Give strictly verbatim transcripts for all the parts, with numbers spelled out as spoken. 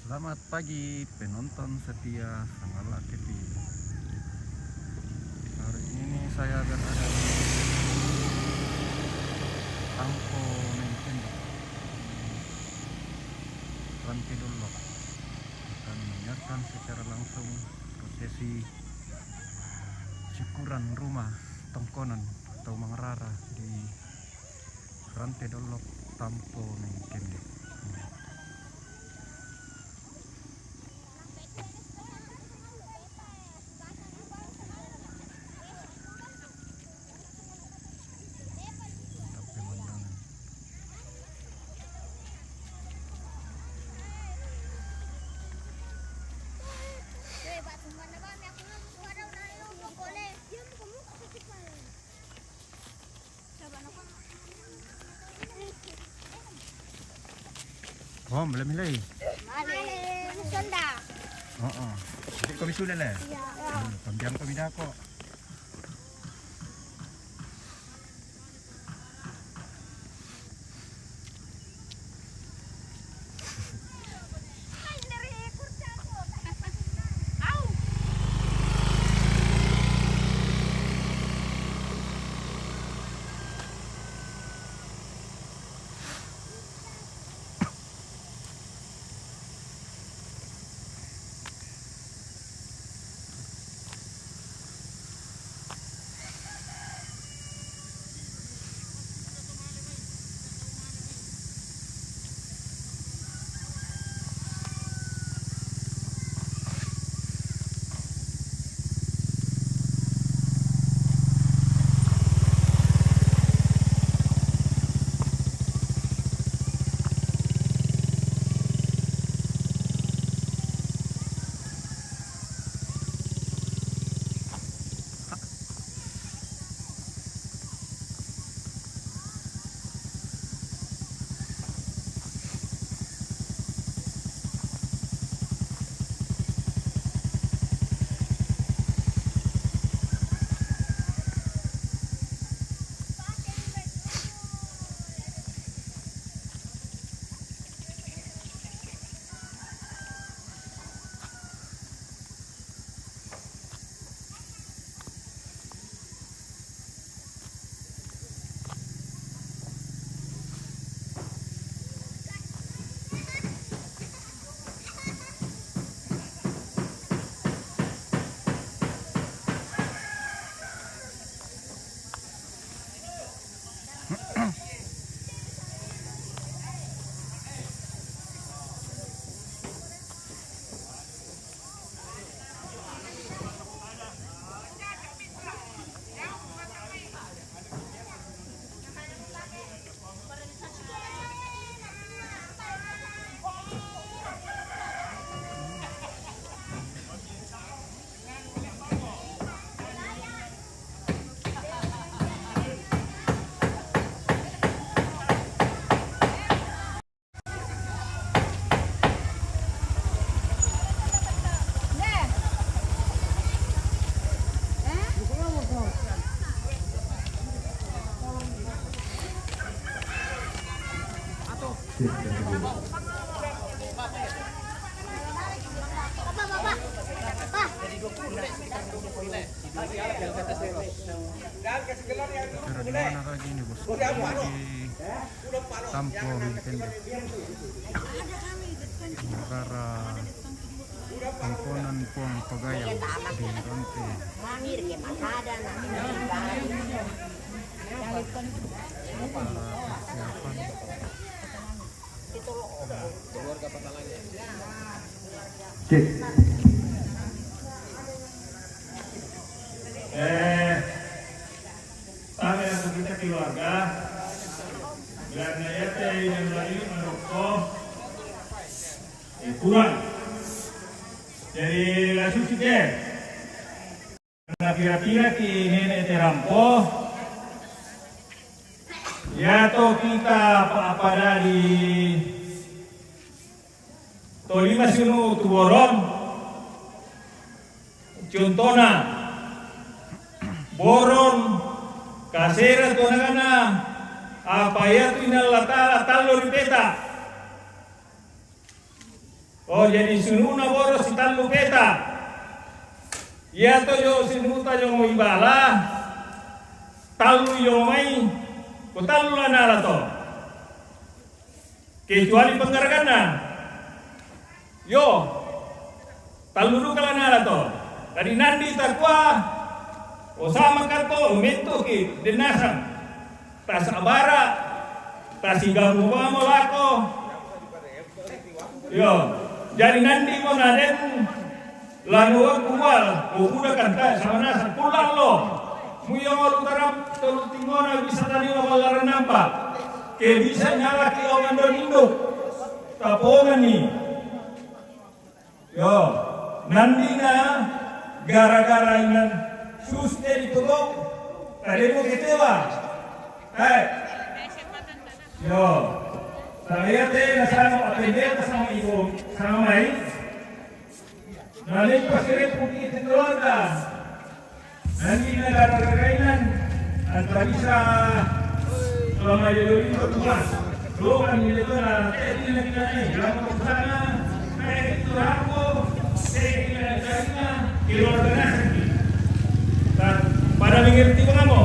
Selamat pagi penonton setia Sangala T V. Hari ini saya berada di Tampo Nengkendek, Rante Dollok, akan menyiarkan secara langsung prosesi syukuran rumah Tongkonan atau Mangarara di Rante Dollok, Tampo Nengkendek. Oh, boleh milih. Boleh. Sonda. Oh, oh. Jadi kami sudah lah. Iya. Hmm, pambiang kami dah kok. Acara di mana lagi ini, Bos? Di Tampo Nengkendek. Rara Tongkonan Puang Pagayau di Rante. Acara persiapan. Cek. Eh, kami dan kita keluarga, karena ya teh yang lagi merokok, eh, kurang. Jadi, langsung sih deh. Na pira-pira ki nene te rampo, ya to kita pa-, apa dadi tolima sunu tu boron, contona, boron, kasera tonagana, apa ya tu ina Allah Ta'ala tallo ri peta. Oh, jadi sinu'na boro sitallu peta. Iyato jo sinu'ta jo moi bala, tallu jo mai, ko tallu la nala to. Kecuali penggaraganna. Yo, tallu duka la nala to. Jadi nandi takua, o sama kato, o metto ki, den nasang. Tasabara, tasigamu mamo lako. Yo, jadi nandi mo naden, lanu aku wal, o udah kan ta, sama nasa, pulang lo. Muyo ngolu tarap, tolu tingona bisa tadi lo balaran nampak. Ke bisa nyala ki oman do nindo. Tapongan ni. Yo, nandina gara-gara inan suste di tolong, tademo kecewa. Hai. Yo, saya te nasano apendeta sama ibu, sama mai. Naleng pasire puti itu keluarga. Nandi na gara-gara inan, anta bisa selama jadi itu Tuhan. Lo kan ini tuh na, eh, ini lagi na, eh, bilang ke sana, eh, itu aku, eh, ini lagi na, di luar sana sih. Nah, pada mengerti kamu?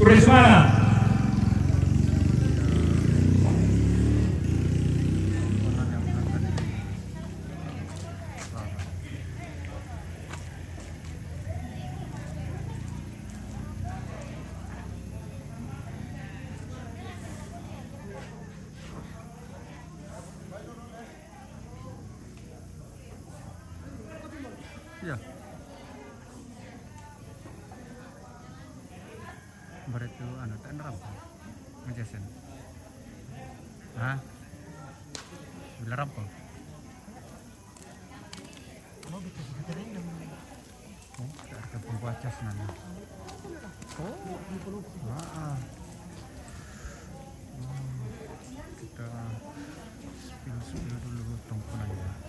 Kurisma. Iya. Berarti anu, tak nerang. Ngejasen. Hah? Bila rampung. Oh, kita ada pembaca senang. Oh, ah, ah. Hmm, kita spill-spill dulu tongkonannya.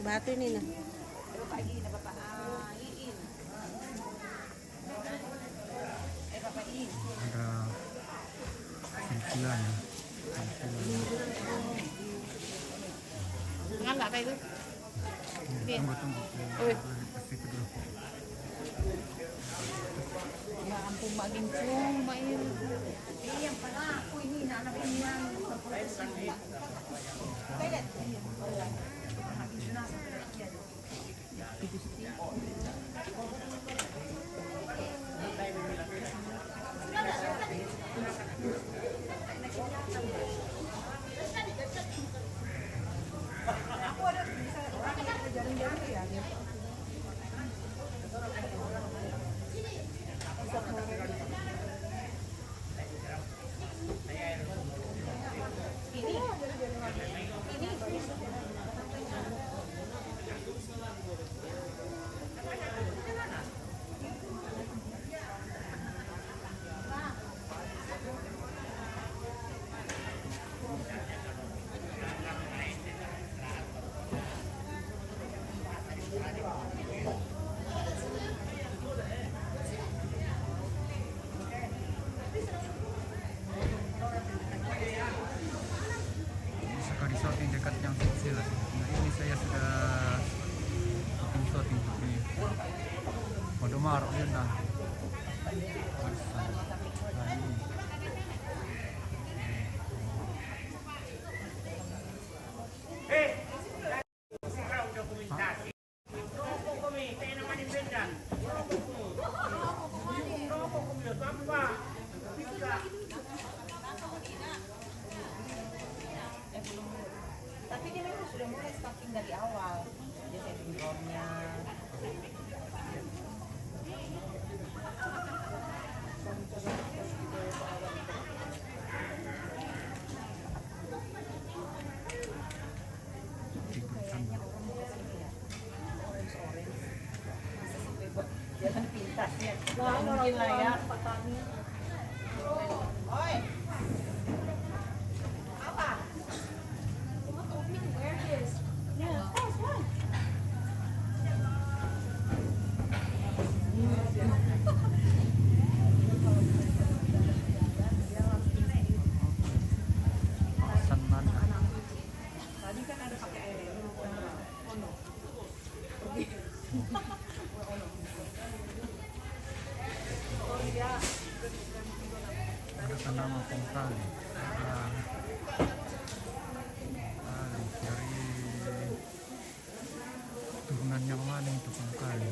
Batu ini nah. Ada silsilah ya. Silsilah. Enggak, enggak kayak itu. Tunggu, tunggu. Wih. Pasti kedua. Ya ampun, Mak Gincung, Mak ini. Iya, pala aku ini, anak ini yang Mar, yun na. Tapi dia memang sudah mulai stalking dari awal. Dia setting drone-nya. Kayaknya orang di sini ya. Orange, orange. Masa sampai buat jalan pintas ya? Nggak mungkin lah ya. Oi. Apa? Where is? Yeah, of course, why? Tadi kan ada pakai air ini, bukan? Oh, no. Ada nama Pongkali. Ah. Ah, dari turunannya kemana itu Pongkali?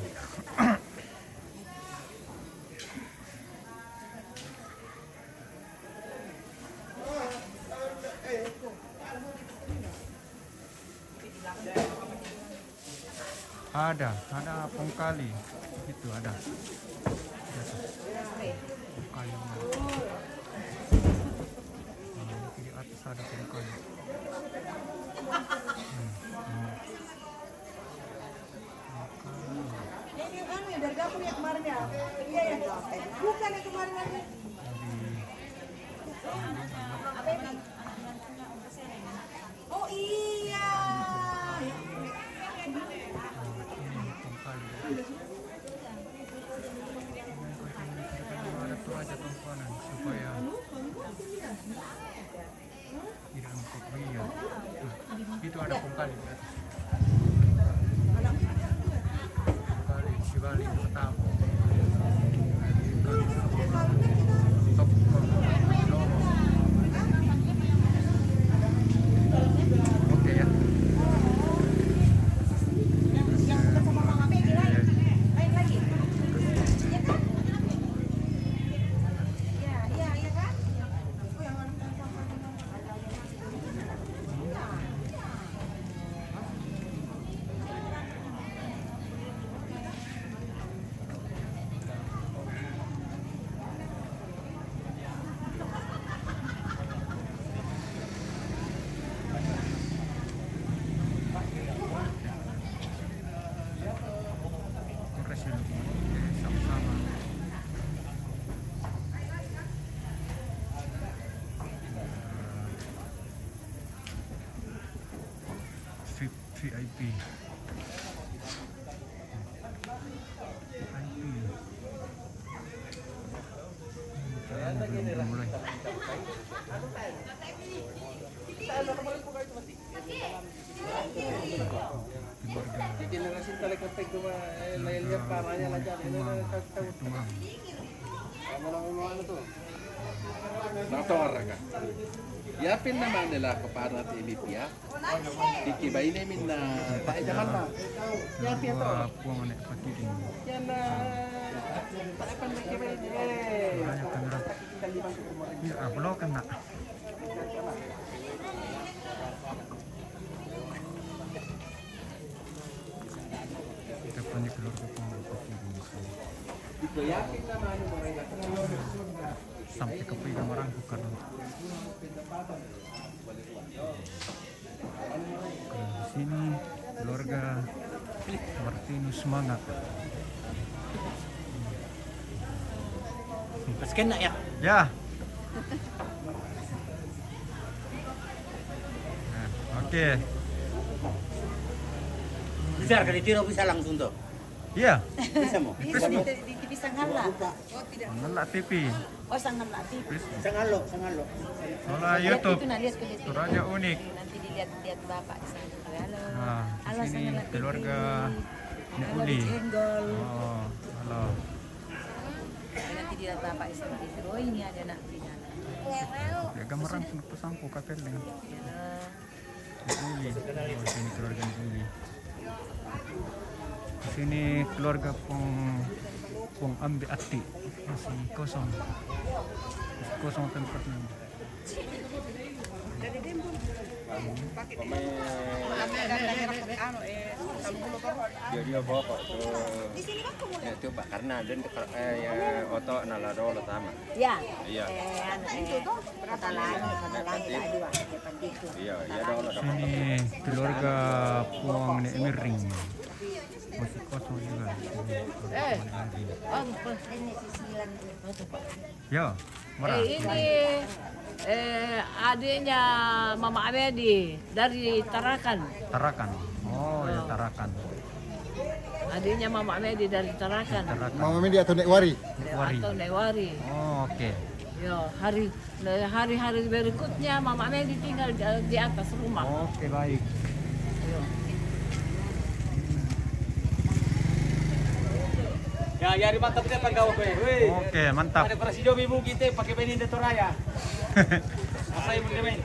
Ada, ada Pongkali. Itu ada. Pongkali. Nah, di atas ada Pongkali. Hmm, hmm. Ini anu ya, dari dapur ya kemarin ya? Iya ya. Bukan yang kemarin lagi. Apa ini? Oh iya. Ada tuh aja tontonan supaya tidak empuk. Iya. Itu ada Pongkali di atas. Pongkali, Sibali, Ketapang. Oke ya. Yang, yang bukan sama Mang Abe, lain, lain lagi. Iya kan? Iya, iya, iya kan? Terima kasih. Oke, sama-sama. Street V I P. V I P. Sekarang belum mulai. Generasi talaga pag duma-, eh, lain niya, para niya lang dyan. Ano na, tawag, tawag. Ano na yung mga ano to? Nato ka. Yapin naman nila ako para sa M P, ha? Di kiba ini min na tayo naman na. Yapin to. Yan na. Tayo pa na kiba ini, eh. Iya, ah, blokan na. Kita punya keluarga pun. Sampai ke Pida Marangku kan. Kalau di sini keluarga Martinus Manga. Mas kena ya? Ya. Nah, oke. Bisa kali tiro bisa langsung tuh. Iya. Bisa mo? Bisa di, di, di, bisa ngala. Oh, tidak. Ngala T V. Oh, sangala T V. Sangalo, sangalo. Hola, YouTube. Itu nah, lihat ke situ. Toraja Unik. Nanti dilihat, lihat Bapak di sana. Halo. Nah, di sini keluarga Nek Uli. Halo, Uli. Jenggol. Oh, halo. Bapak istri itu, ini ada nak beli dalam. Ya, gambaran pesan ku kapel dengan. Ya. Uli. Oh, sini keluarga Uli. Sini keluarga Pong, Pong Ambe Ati. Masih kosong. Masih kosong tempatnya. Dia, dia bawa kok ke, ya, coba karena ada, eh, ya, oto nala dolo sama. Ya. Iya. Eh, anu, eh, kota langit, kota langit, ada dua, ada itu. Iya, iya, dolo. Sini keluarga Puang Nek Miring. Masih kosong juga. Eh, oh, ini sisiran. Ya, merah. Eh, ini, eh, adiknya Mama Amedi dari Tarakan. Tarakan. Oh, ya, Tarakan. Adiknya Mama Amedi dari Tarakan. Tarakan. Mama Amedi atau Nek Wari? Nek Wari. Atau Nek Wari. Oh, oke. Yo, hari, hari-hari berikutnya Mama Amedi tinggal di, di atas rumah. Oke, baik. Yo. Ya, ya, mantap dia panggawa kue. Weh. Oke, mantap. Ada operasi jobi bu kita pakai beni de Toraya. Asai bu demen.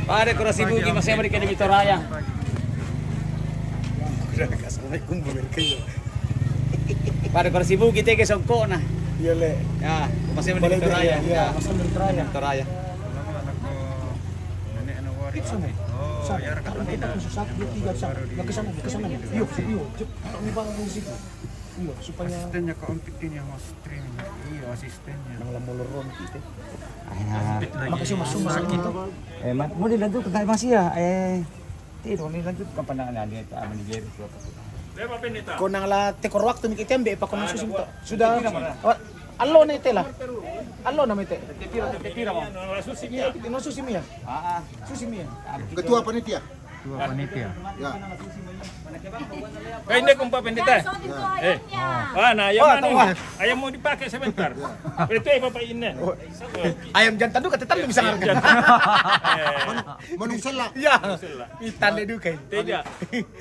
Pada operasi bu kita masih beri kena Toraya. Assalamualaikum, Bu Merkel. Pada operasi bu kita ke songkok nah. Iya, Le. Ya, masih beri Toraya. Iya, masih beri Toraya. Toraya. Itu sama. Oh, sama. Kita masih satu, dua, tiga, sama. Nah, ke sana, ke sana. Iya, iya. Cep, tak lupa di situ. Iya, supaya asistennya Kak Ompit ini yang masuk streaming. Iya, asistennya. Nang lama lorong gitu. Makasih, Mas, Mas, gitu. Eh, Mat, mau dilanjut ke Kak Mas ya? Eh, tidak, mau dilanjut ke pandangan dia, tak manajer itu apa tuh. Kau nang la tekor waktu mikir tembe, apa kau nang susim tak? Sudah. Oh, alo na ite la. Alo na ite. Tepira, tepira, Bang. Ino susi mia. Ah, ah. Susi mia. Ketua panitia. Ketua panitia. Ya. Pendek, kumpa pendeta. Eh. Wah, na ayam mana? Ayam mau dipakai sebentar. Itu, eh, Bapak ini. Ayam jantan tu kata tadi bisa ngarang. Jantan. Eh. Manung sela. Ya. Manung sela. Itan dia dukai. Tidak.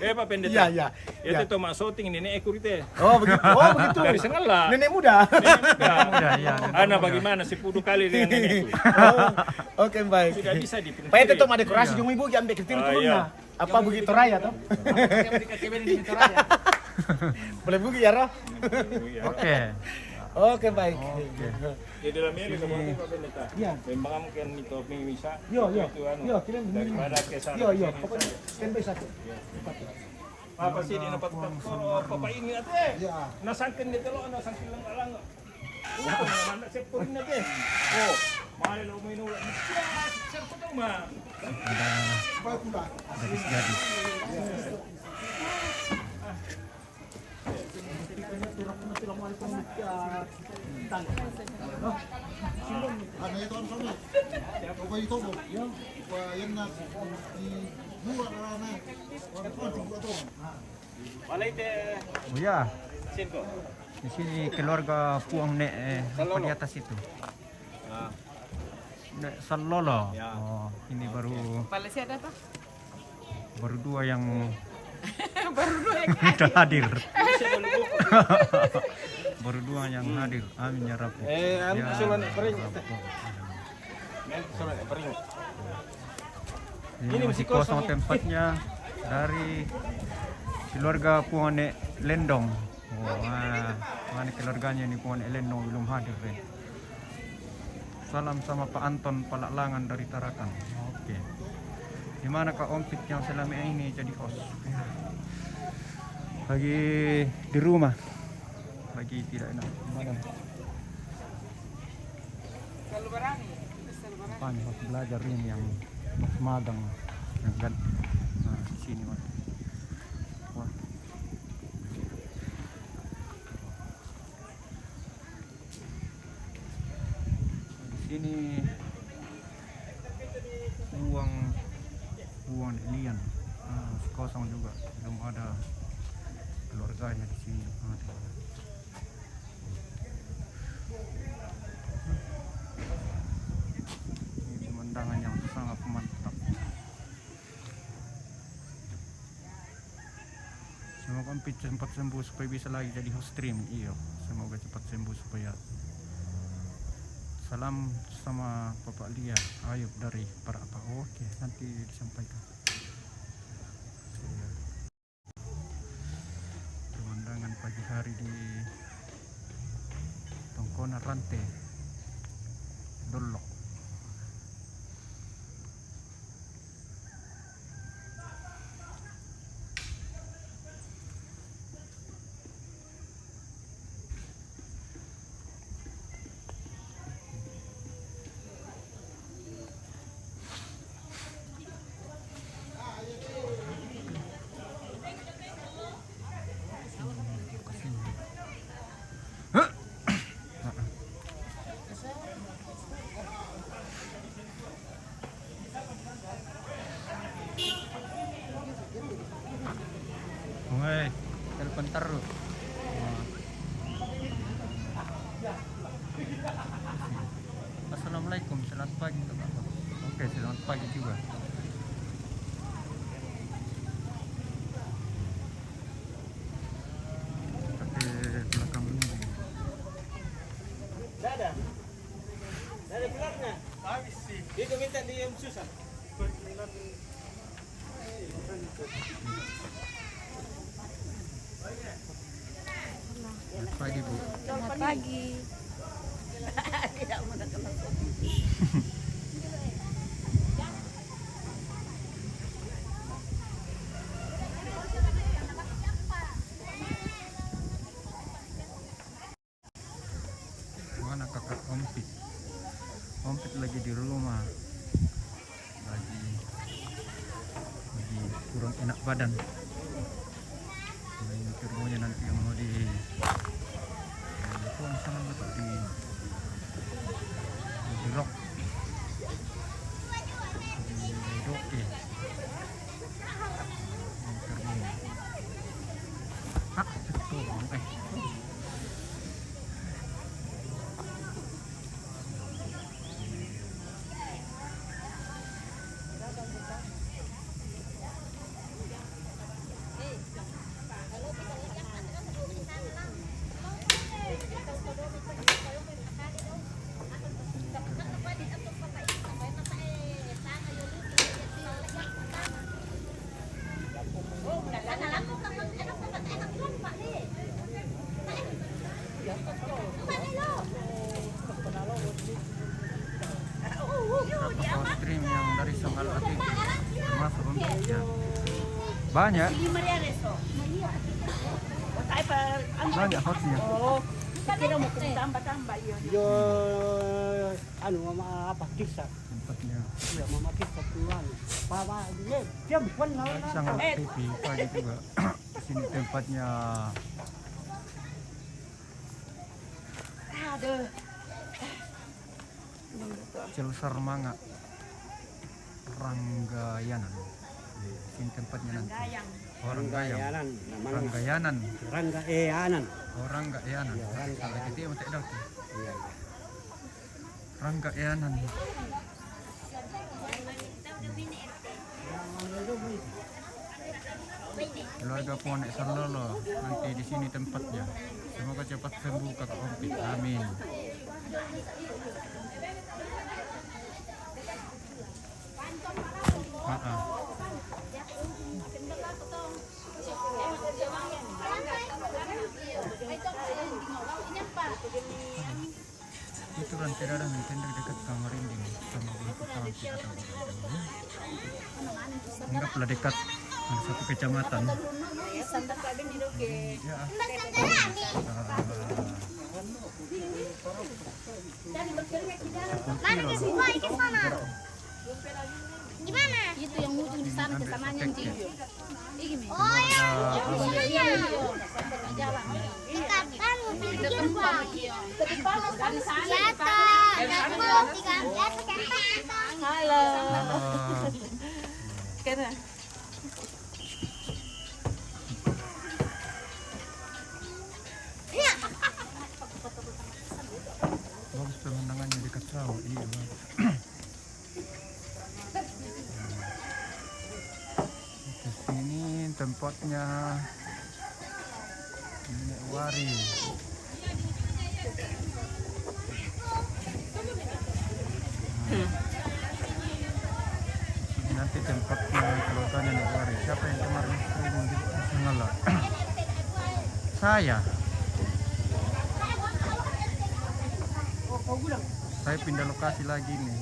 Eh, Pak Pendeta. Iya, iya. Ya, itu mak syuting nenek ekur itu. Oh, begitu. Oh, begitu. Dari Sengela. Nenek muda. Nenek muda. Muda, iya, nenek muda. Ana bagaimana sepuluh kali dengan nenekku. Oh, oke, baik. Tidak bisa dipungkiri. Pak, itu tuh ada kurasi, iya. Jung ibu ambek kecil turun, iya. Nah. Apa begitu raya tuh? Boleh bugi ya, Roh? Oke. Oke, baik. Oke. Ya, dalam ini kita buat apa, Pendeta? Iya. Memang kan itu bisa. Iya, iya. Itu, anu, iya, kira begini. Daripada kesal. Iya, iya. Pokoknya standby satu. Iya. Apa sih dia dapat papa ini ate? Iya. Nasangkin dia telo, nasangkin lang lang. Oh, mana sepurnya teh? Oh, mana lo main ulah. Ya, sepur tuh mah. Ada gadis-gadis. Oh ya. Di sini keluarga Puang Nek, eh, apa di atas itu? Nah. Nek Salolo. Ya. Oh, ini baru. Malaysia ada apa? Baru dua yang baru dua yang hadir. Baru dua yang hadir. Amin ya Rabbi. Eh, anu, ya, sulan kering. Ini masih kosong tempatnya dari keluarga Puang Nek Lendong. Oh, ah, mana keluarganya ini, Puang Nek Lendong belum hadir, eh. Salam sama Pak Anton Palalangan dari Tarakan. Oke. Di mana Kak Ompit yang selama ini jadi host? Lagi di rumah. Lagi tidak enak badan. Apa nih, harus belajar ini yang harus magang, yang kan. Nah, di sini, Mas. Wah. Di sini uang, uang Lian. Ah, masih kosong juga, belum ada keluarganya di sini. Aduh. Ini pemandangan yang sangat mantap. Mampir cepat sembuh supaya bisa lagi jadi host stream. Iyo, semoga cepat sembuh supaya. Salam sama Bapak Lia Ayub dari Parapa. Oke, nanti disampaikan. Iya. Pemandangan pagi hari di Tongkonan Rante, Dolok. Woi, telepon terus. Assalamualaikum, selamat pagi, Kak. Oke, selamat pagi juga. Pakai belakang ini. Tidak ada. Tidak ada pelatnya. Itu minta di Om Susan. Selamat pagi, Bu. Selamat pagi. Mana kakak Ompit? Ompit lagi di rumah. Lagi, lagi kurang enak badan. Ini mikir maunya nanti yang mau di, di sana betul di, di rock. Di rock ya. Mikir maunya. Ah, betul. Eh. Stream yang dari Sanggal A T V, termasuk untuk ya. Banyak. Banyak hostnya. Kira mau tambah-tambah, iya. Yo, anu, mama apa, kisah. Tempatnya. Iya, mama kisah tuh, anu. Papa, dia, dia bukan. Sanggal A T V pagi juga. Di sini tempatnya. Aduh. Celsar Manga. Ranggayanan. Di sini tempatnya nanti. Ranggayang. Oh, Ranggayang. Ranggayanan, namanya. Ranggayanan. Ranggayanan. Oh, Ranggayanan. Iya, Ranggayanan. Salah kita yang tak tahu. Iya, iya. Ranggayanan. Keluarga Ponek Salolo, nanti di sini tempatnya. Semoga cepat sembuh kakak Ompit. Amin. Ha-ha. Itu kan tidak ada yang tenda dekat kamar ini, sama untuk tampil atau anggaplah dekat, ada satu kecamatan. Ya. Mana ke semua ini sana? Gimana? Itu yang ujung di sana, ke sananya, Ji. Ini. Oh, iya. Iya, iya. Jalan. Dekat kan, mobil di depan. Jatuh, jatuh, jatuh, jatuh. Halo. Halo. Kena. Iya. Bagus pemandangannya dekat sawah, iya, Bang. Di sini tempatnya Nenek Wari. Hmm. Ini nanti tempatnya keluarga Nenek Wari. Siapa yang kemarin turun di Sengala? Saya. Saya pindah lokasi lagi nih.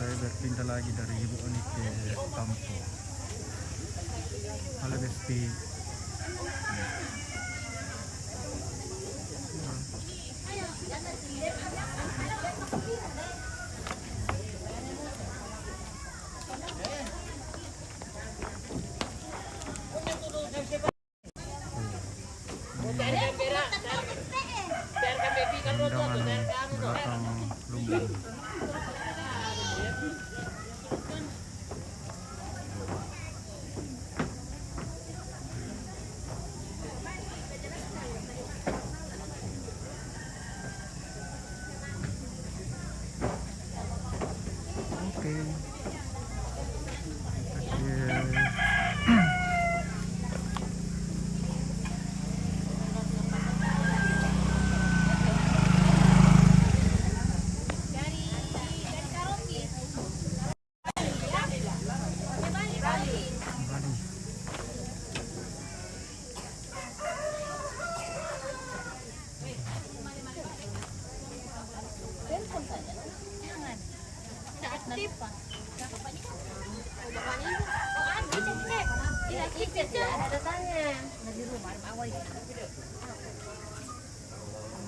Saya berpindah lagi dari Ibu Oni ke Tampo. Halo, Besti. Tendangan belakang Lumbung. Oke. Oke.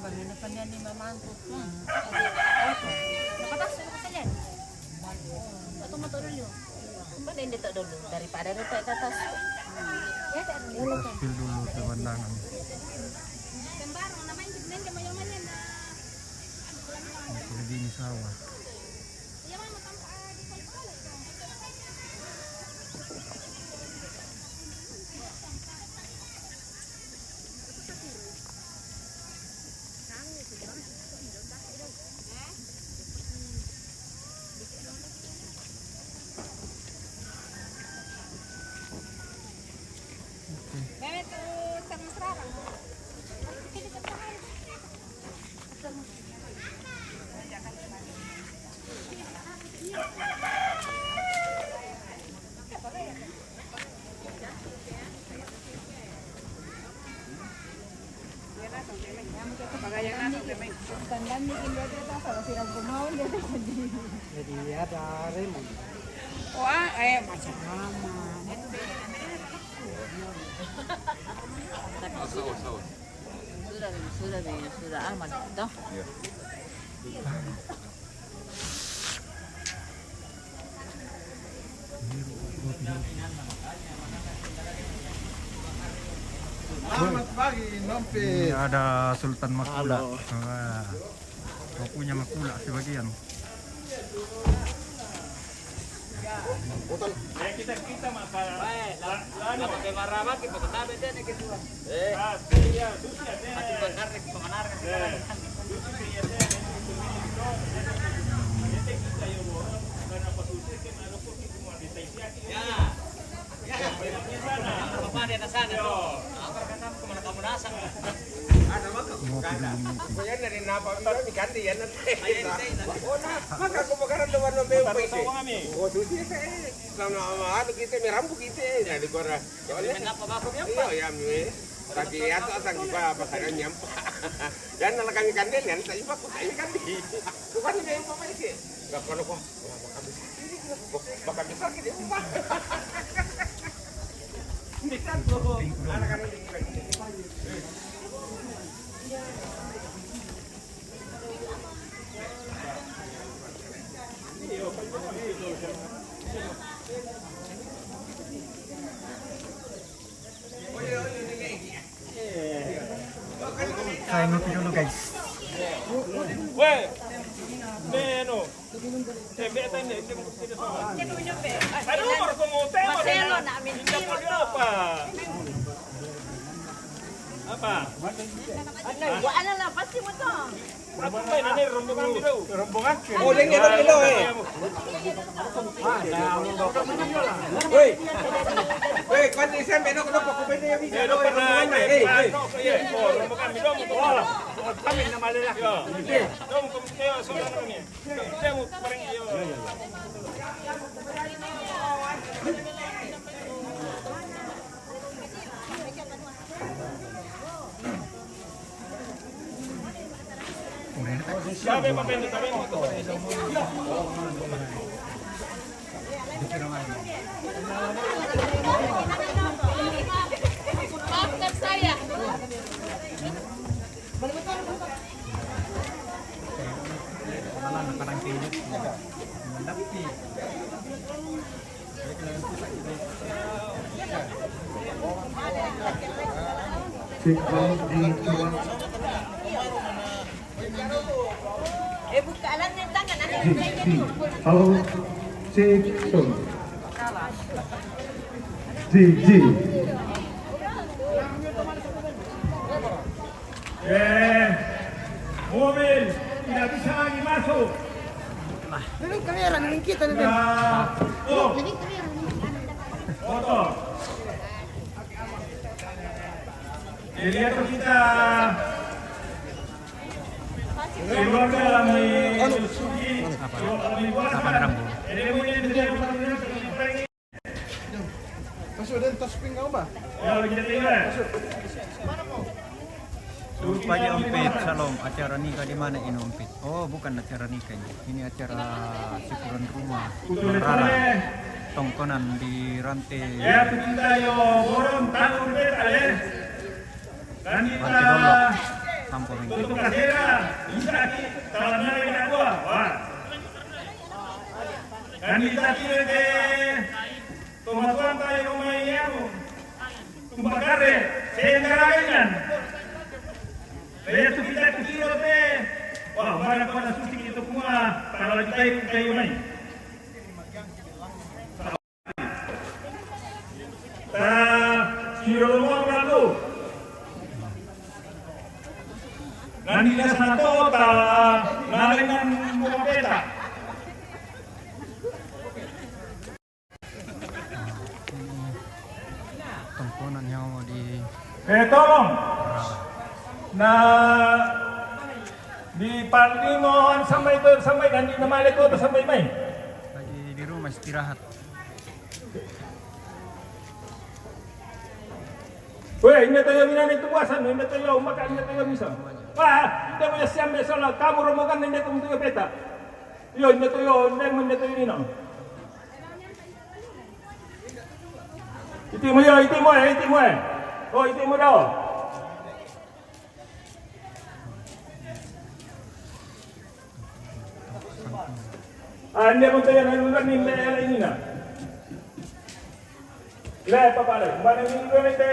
Bagaimana pandai ni memang tu? Hmm. Apa? Lepas tu, lepas tu. Atau motor dulu. Kembali dia tak dulu daripada dia tak ke atas. Ya, tak dulu. Kita spill dulu pemandangan. Sembarang namanya sebenarnya kemayomannya nah. Ini sawah. Jadi ada remon. Wah, eh, macam mana? Sudah, sudah, sudah aman, toh? Iya. Selamat pagi, Nompi. Ini ada Sultan Makula. Halo. Wah. Kau punya Makula sebagian. Ya, kita, kita mah, Pak. Baik, lah, lah, pakai marah, pakai, pakai tabe, dia ni gitu. Eh. Ah, iya, susi ya, dia. Masih bakar ni, kita mana? Eh. Susi ya, dia. Dia kita, ya, karena apa susi, kan ada kok kita mau di Taisiak. Ya. Ya. Apa dia na sana? Yo. Apa kata aku mana kamu nasa? Ada maka. Ngopi dulu, ngopi. Pokoknya dari napa, bisa di kanti ya, nanti. Oh, nah, maka aku bakaran dewan mau beu. Oh, susi ya, saya. Sama, sama, anu kita, mi rambu kita, jadi kora. Soalnya, kenapa baku mi apa? Iya, ya, mi. Tapi ya, tuh, asal kita pasaran nyampa. Dan kalau kami kandil, kan, saya baku, saya kandil. Bukan mi apa, apa sih? Gak perlu kok. Wah, makan besar. Ini, wah, makan besar kita, Pak. Ini kan, tuh, anak-anak ini. Saya ngopi dulu, guys. Weh, neno. Tembe tande, tembe tande. Aduh, baru kamu tembak. Marcelo, nak minta apa? Apa? Ano, wala na, pasti mo to. Rombongan. Oh, dia ni, dia ni, eh. Woi. Woi, kau ni saya menok, kenapa kau benda yang ni? Eh, rombongan, eh, eh. Rombongan, rombongan. Oh, kami nama dia lah. Yo. Dong, kami saya soalan kami. Maafkan saya. Six, one, di, two, one. Eh, buka lang yung tangan. Ano yung play niya dito? Hello. Six, two. G G. Eh, mobil tidak bisa lagi masuk. Nalung kamera, nalung kita, nalung. Ya. Oh. Foto. Jadi, itu kita keluarga kami Sugi. Apa? Apa, Rambo? Masuk dan tas pinggang, Bah. Masuk. Lupa aja Om Pit, Salom, acara nikah di mana ini, Om Pit? Oh, bukan acara nikah ini. Ini acara syukuran rumah Rara Tongkonan di Rante. Ya, kita yo borong tangan beta, ya. Dan kita Rante Dolok, Sampo Bengkulu. Untuk kasera, bisa kita tangan dari gua. Wah. Dan kita kira ke Tomatuan tayo kumain yamu. Tumbakare, sengaraingan. Kaya tu kita kutiro te. Wah, mana pada susi kita semua. Kalau kita itu kayu main. Ta, kiro mo lalu. Nani na sa to, ta, nani na mo peta. Tongkonan yang mau di Eh, tolong. Na di Palimo sampai tu, sampai dan di Namale tu sampai mai. Lagi di rumah istirahat. Weh, ini tayo minanay tubuasan, ini tayo umakan, ini tayo bisa. Wah, hindi mo yung siyam beso lang, kamu romokan, hindi tayo peta. Yo, hindi tayo, hindi mo, hindi tayo ninang. Iti mo yo, iti mo eh, iti mo eh. Oh, iti mo daw. Ah, hindi mo tayo nalulad ni Mela Inina. Le, papale, mbana ni Mela te.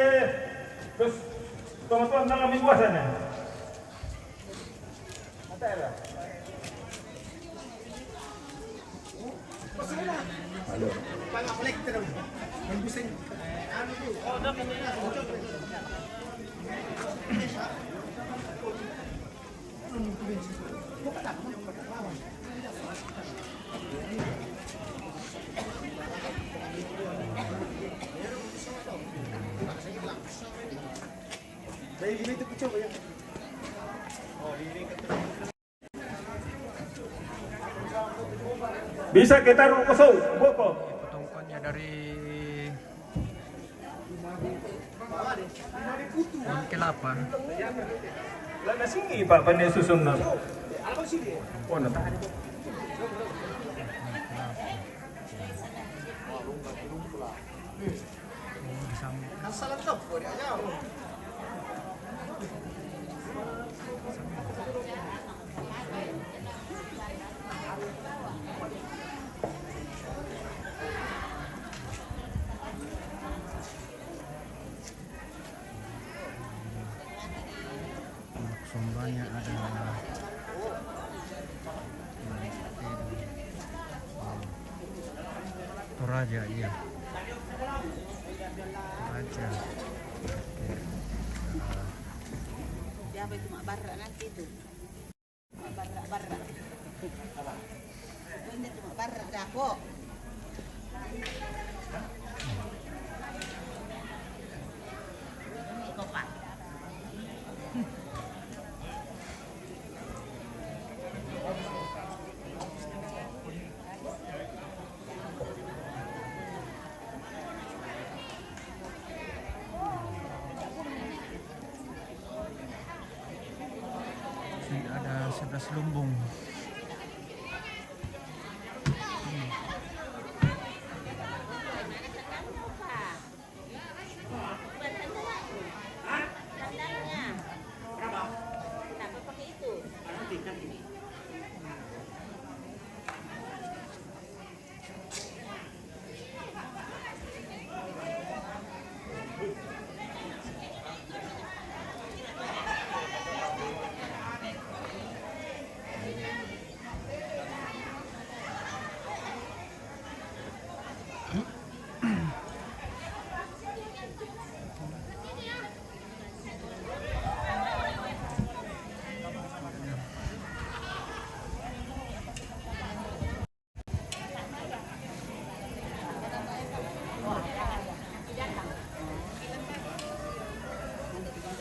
Terus, toma-toma na kami buwasan eh. Bisa kita ruko so, boko. Potongkonnya dari pohon kelapa. Lah, na sini, Pak, pandai susun na. Oh, na. Sombanya ada Toraja, iya. Toraja. Oke. Apa itu mak barak nanti itu? Mak barak-barak. Itu cuma barak dako. Ini ada sebelas lumbung.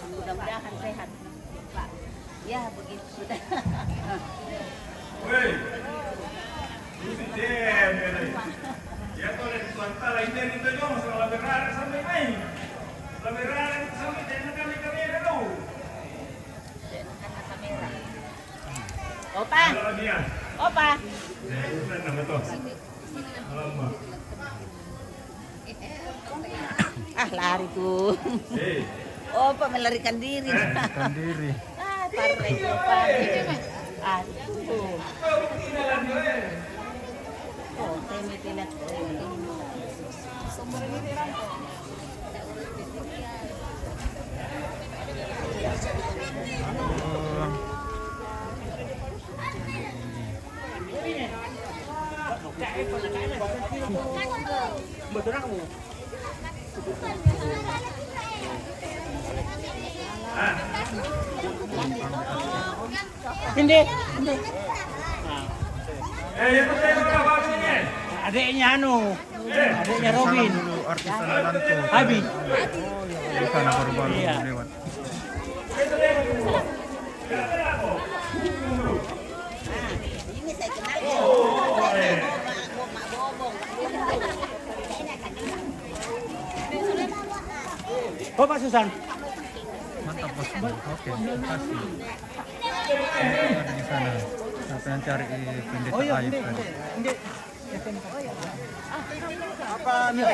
Mudah-mudahan sehat, Pak. Ya, begitu sudah. Woi, lu si Jem, ya, nih. Ya, kalau dari Suantara, ini yang kita jual masalah lebih rare sampai main. Lebih rare sampai jangan kami kamera dulu. Opa. Opa. Ah, lari tuh. Opa melarikan diri. Melarikan diri. Ah, parah itu, Opa. Aduh. Oh, saya mikirnya. Hindi. Adiknya anu, adiknya Robin. Salam dulu artis Abi. Di sana baru-baru lewat. Oh, Pak Susan. Mantap, Bos. Oke, terima kasih. Ada di sana. Siapa yang cari pendeta aib tadi? Apa nih?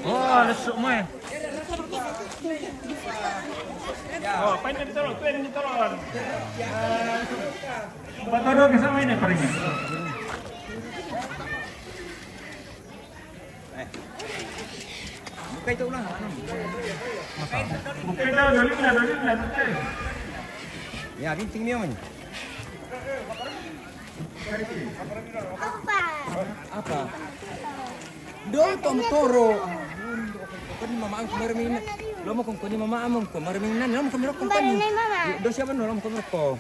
Wah, lesuk mai. Oh, apa ini turun? Apa ini turun? Buat todo ke sama ini paling. Eh. Buka itu ulang, anu. Buka itu, dulu lah, dulu lah, buka. Ya, binting dia, man. Apa? Apa? Dong, tong toro. Kau ni mama ang kumar mina. Lo mau kau ni mama ang kumar mina. Lo mau kumar kau ni. Mama. Do siapa no? Lo mau kumar kau.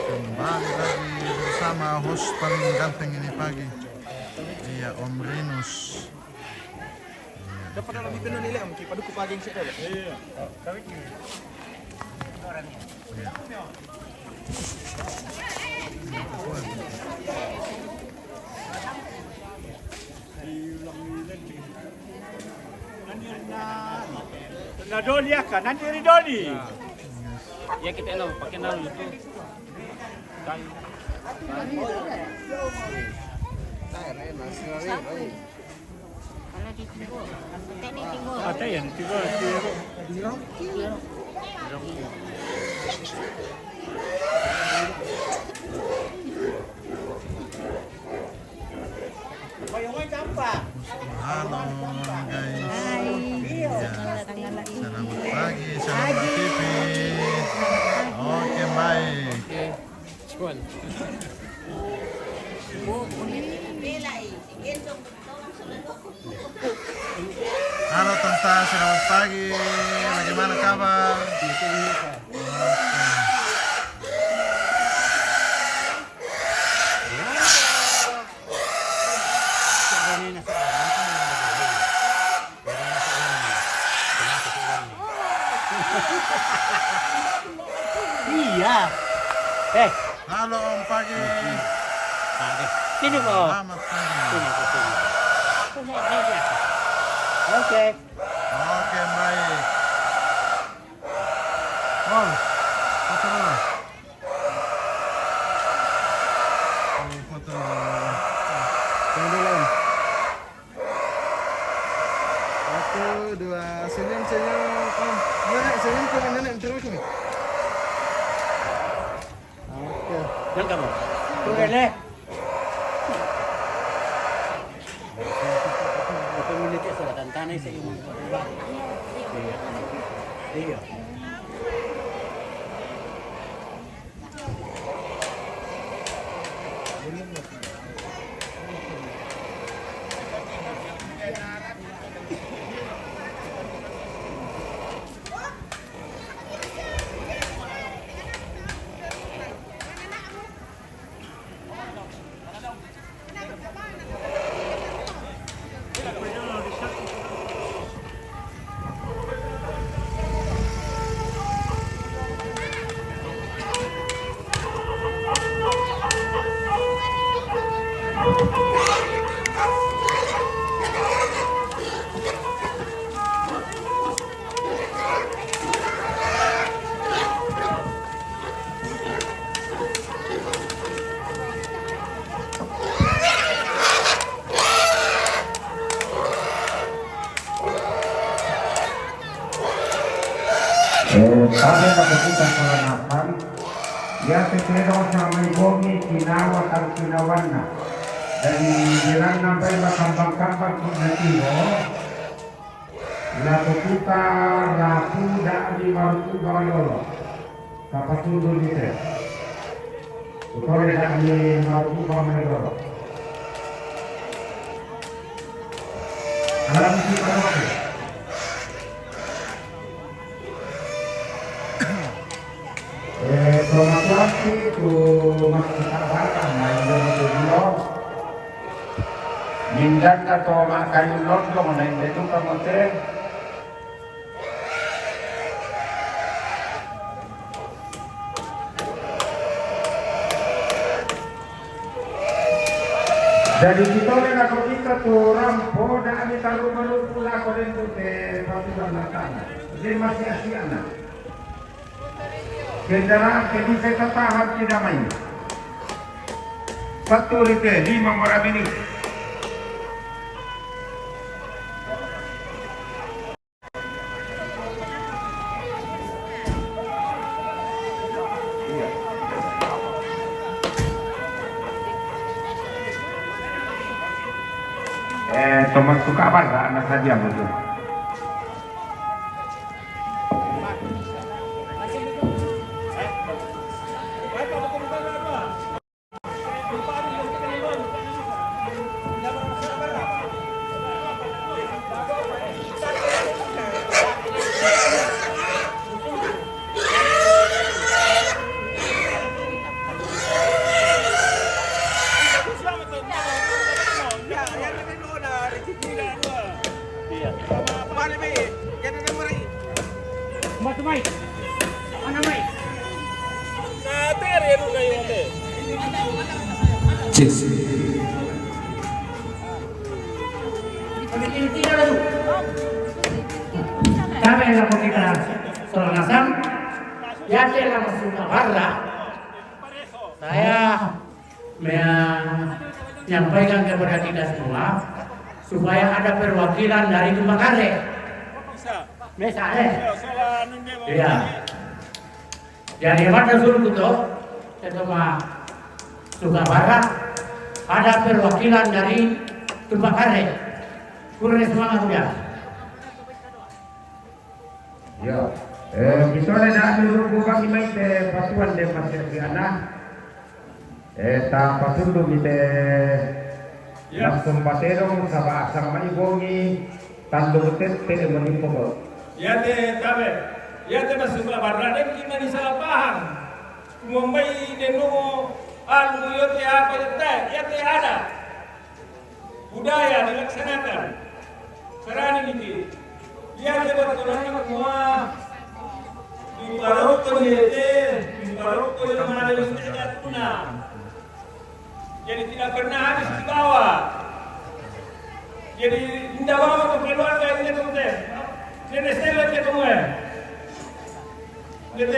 Kembali lagi bersama host paling ganteng ini pagi. Iya, Om Rinus. Dapat dalam itu nilai, Om, kita dukung pagi yang sudah. Iya. Iya. Na doli aka, nanti ri doli. Ya, kita lo pakai nalo itu. Kalau di Timbo, kita di Timbo. Ada yang Timbo, Timbo. Halo, guys. Ya. Selamat pagi, selamat aktivitas. Oke, baik. Halo, Tante, selamat pagi. Bagaimana kabar? Oke. Iya. Eh. Halo, Om Pagi. Nah, oke. Sini, Om. Selamat pagi. Sini, ke sini. Sini, sini. Oke. Oke, baik. Oh, foto dulu. Oh, foto dulu. Yang dulu, Om. Satu, dua, senyum, senyum. Oh, nenek, senyum ke nenek, terus nih. Oke. Yang kamu? Oke. Boleh. Itu miliknya sudah tantanai saya. Iya. Iya. Eh, pada kapasitas peranakan, ya, sesuai dengan selama ibomi, kinawa, tang kinawanna. Dan bilang nampai bakambang-kambang kung natibo, laku kita, laku dak di maruku bawah lolo. Kapasundun itu. Utole dak di maruku bawah lolo. Alam si pada waktu. Eh, tomakuasi tu maksud abang, main dulu tu dulu. Mindan ka toma kayu londong, main dulu kamu teh. Jadi kita ni nak kita tu rampo dah ni taruh malu pula kau dan tu teh pasukan datang. Dia masih asyik anak. Kendaraan ke bisa tertahan tidak main. Satu liter lima belas minit. Eh, teman suka apa? Anak saja betul. Cek. Kami lakukan kita setelah nasam, ya, saya langsung ke Barra. Saya menyampaikan kepada kita semua supaya ada perwakilan dari Tumbakare. Bisa, eh? Iya. Jadi, pada suruh tu, kita mah suka barak, ada perwakilan dari Tumpakare. Kurang semangat udah. Yo. Eh, kita ada dulu buka mai te pasuan de pasir di anak. Eh, ta pasundu mi te. Ya. Langsung patero saba sama ibongi tandu tette menipu. Ya te tabe. Ya te masuk barra de kita di salah paham. Mumbai de no alu yo te apa ya te, ya te ada. Budaya dilaksanakan. Sarani niki. Dia lewat orang semua. Di paroko ni te, di paroko yang mana di sana tuna. Jadi tidak pernah habis dibawa. Jadi tidak bawa ke keluarga ini tuh teh. Nenek Stella dia tuh eh. Gitu.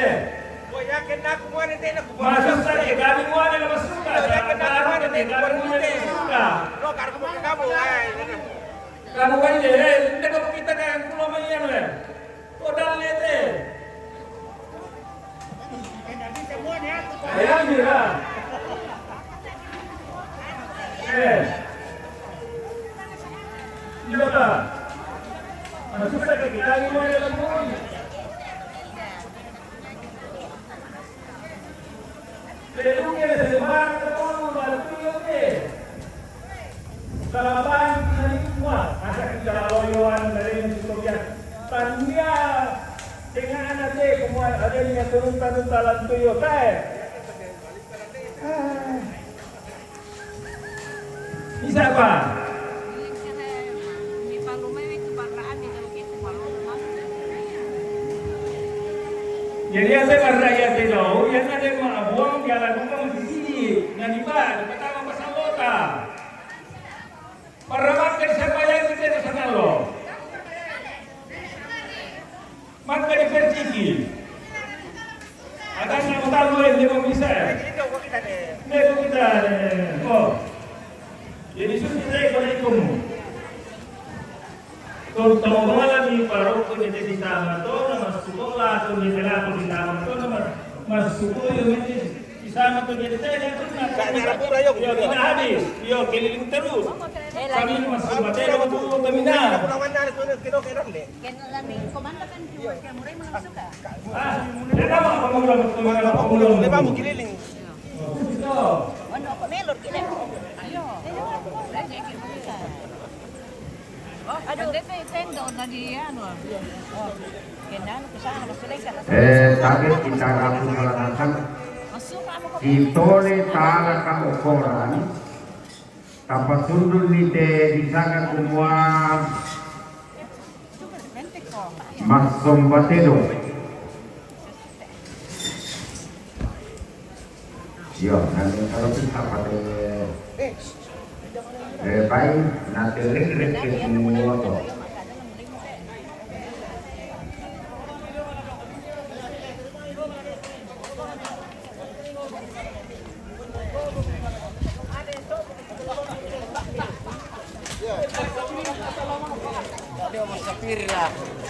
Masuk saja, kami mau ada masuk. Kami mau ada masuk. Kamu kan deh, eh, kita kan pulau Mayan, eh. Kau dah lihat, eh. Ayo, mira. Eh. Iya, Pak. Masuk saja, kami mau ada masuk. Pelunge sembarang tepung bantuyo te. Salaban nani semua, asa kita loyoan dari Utopia. Tania dengan anak te, semua ada yang turun tanpa talan tuyo te. Ah. Bisa apa? Jadi ate barra ate dau, yang ada mau abuang, jalan buka mesti sini. Nani ba, pertama pasal kota. Para makan siapa yang kita sana lo? Maka diperciki. Akan yang utama yang dia bisa. Dia kita, eh, oh. Jadi sudah saya kalau itu. Kung tau bala mi paroko ni te di tama to, na mas sukola, kung ni te lako di tama to, na mas, mas sukola, yo, mi te di tama to, ni te lako di tama to. Yo, kita habis. Yo, keliling terus. Kami mas sukola, kami na. Kaya lang, eh, komando kan, yung kaya muray mga suka. Ah, hindi naman, pamulong, pamulong, pamulong. Di ba mo kililing? Ano, ako, Nelor, kililing. Ayo. Ayo, ako. Ayo, ako. Oh, ano? Hindi, te, tendo, nag-iano. Oh. Kaya na, ano, kung saan, mas sulit ka. Eh, sabi, kita rapu malangasan. Masuk, ano ko? Itole tala ka okoran. Tapasundul ni te di sana kumua masombatero. Yo, nanti kalau kita pada, eh, baik, nanti rek-rek ke semua to.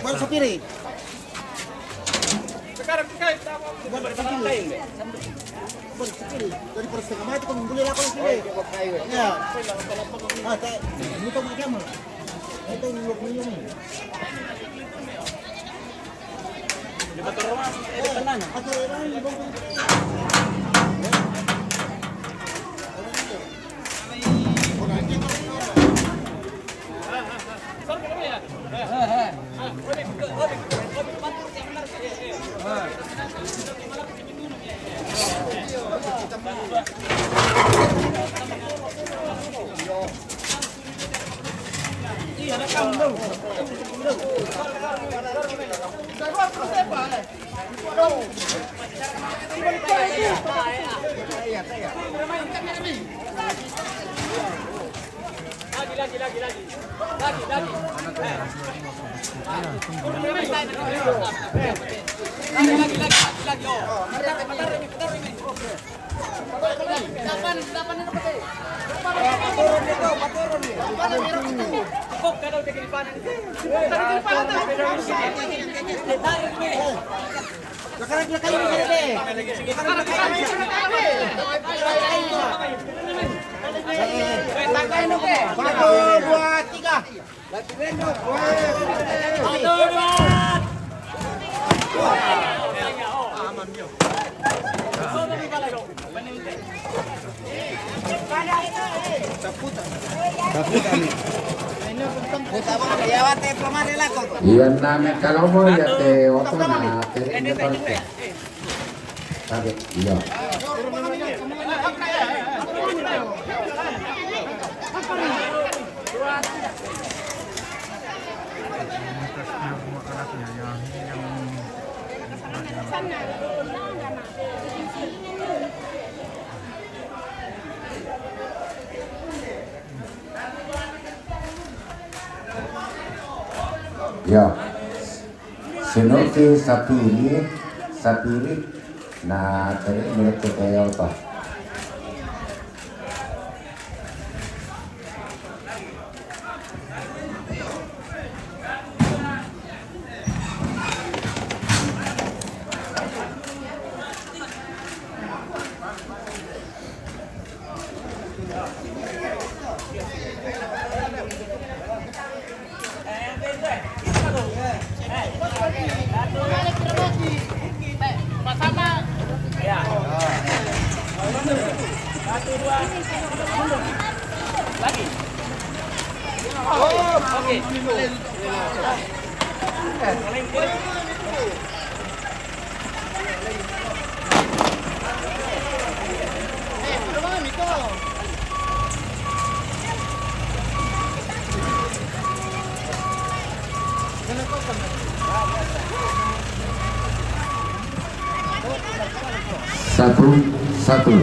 Baru sapiri. Baru sapiri. Daripada setengah mati kau boleh lakukan sini. Ya. Ah, tak. Ini kau macam mana? Itu minum. Satu, dua, tiga. Iya, name kalomo ya te oto na te rente. Tabe, iya. Ya. Sinoki sapiri, sapiri. Na, tadi menurut ke apa? Satu, satu.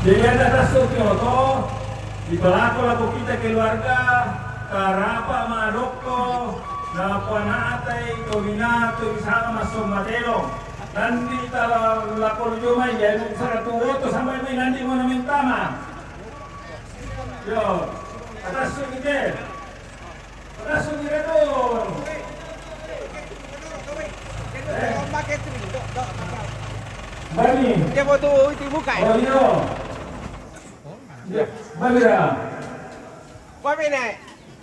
Jadi ada tasuk kyoto, di balako lako kita keluarga, karapa madokko, na puana atai to bina to bisa masuk matelo. Nanti tala lako jomai, jadi satu woto sama ini nanti mau namin tama. Yo, atas sini ke. Atas sini ke tuh. Eh. Bani. Dia mau tuh itu buka ya? Oh, iya. Ya, bani ya. Apa ini?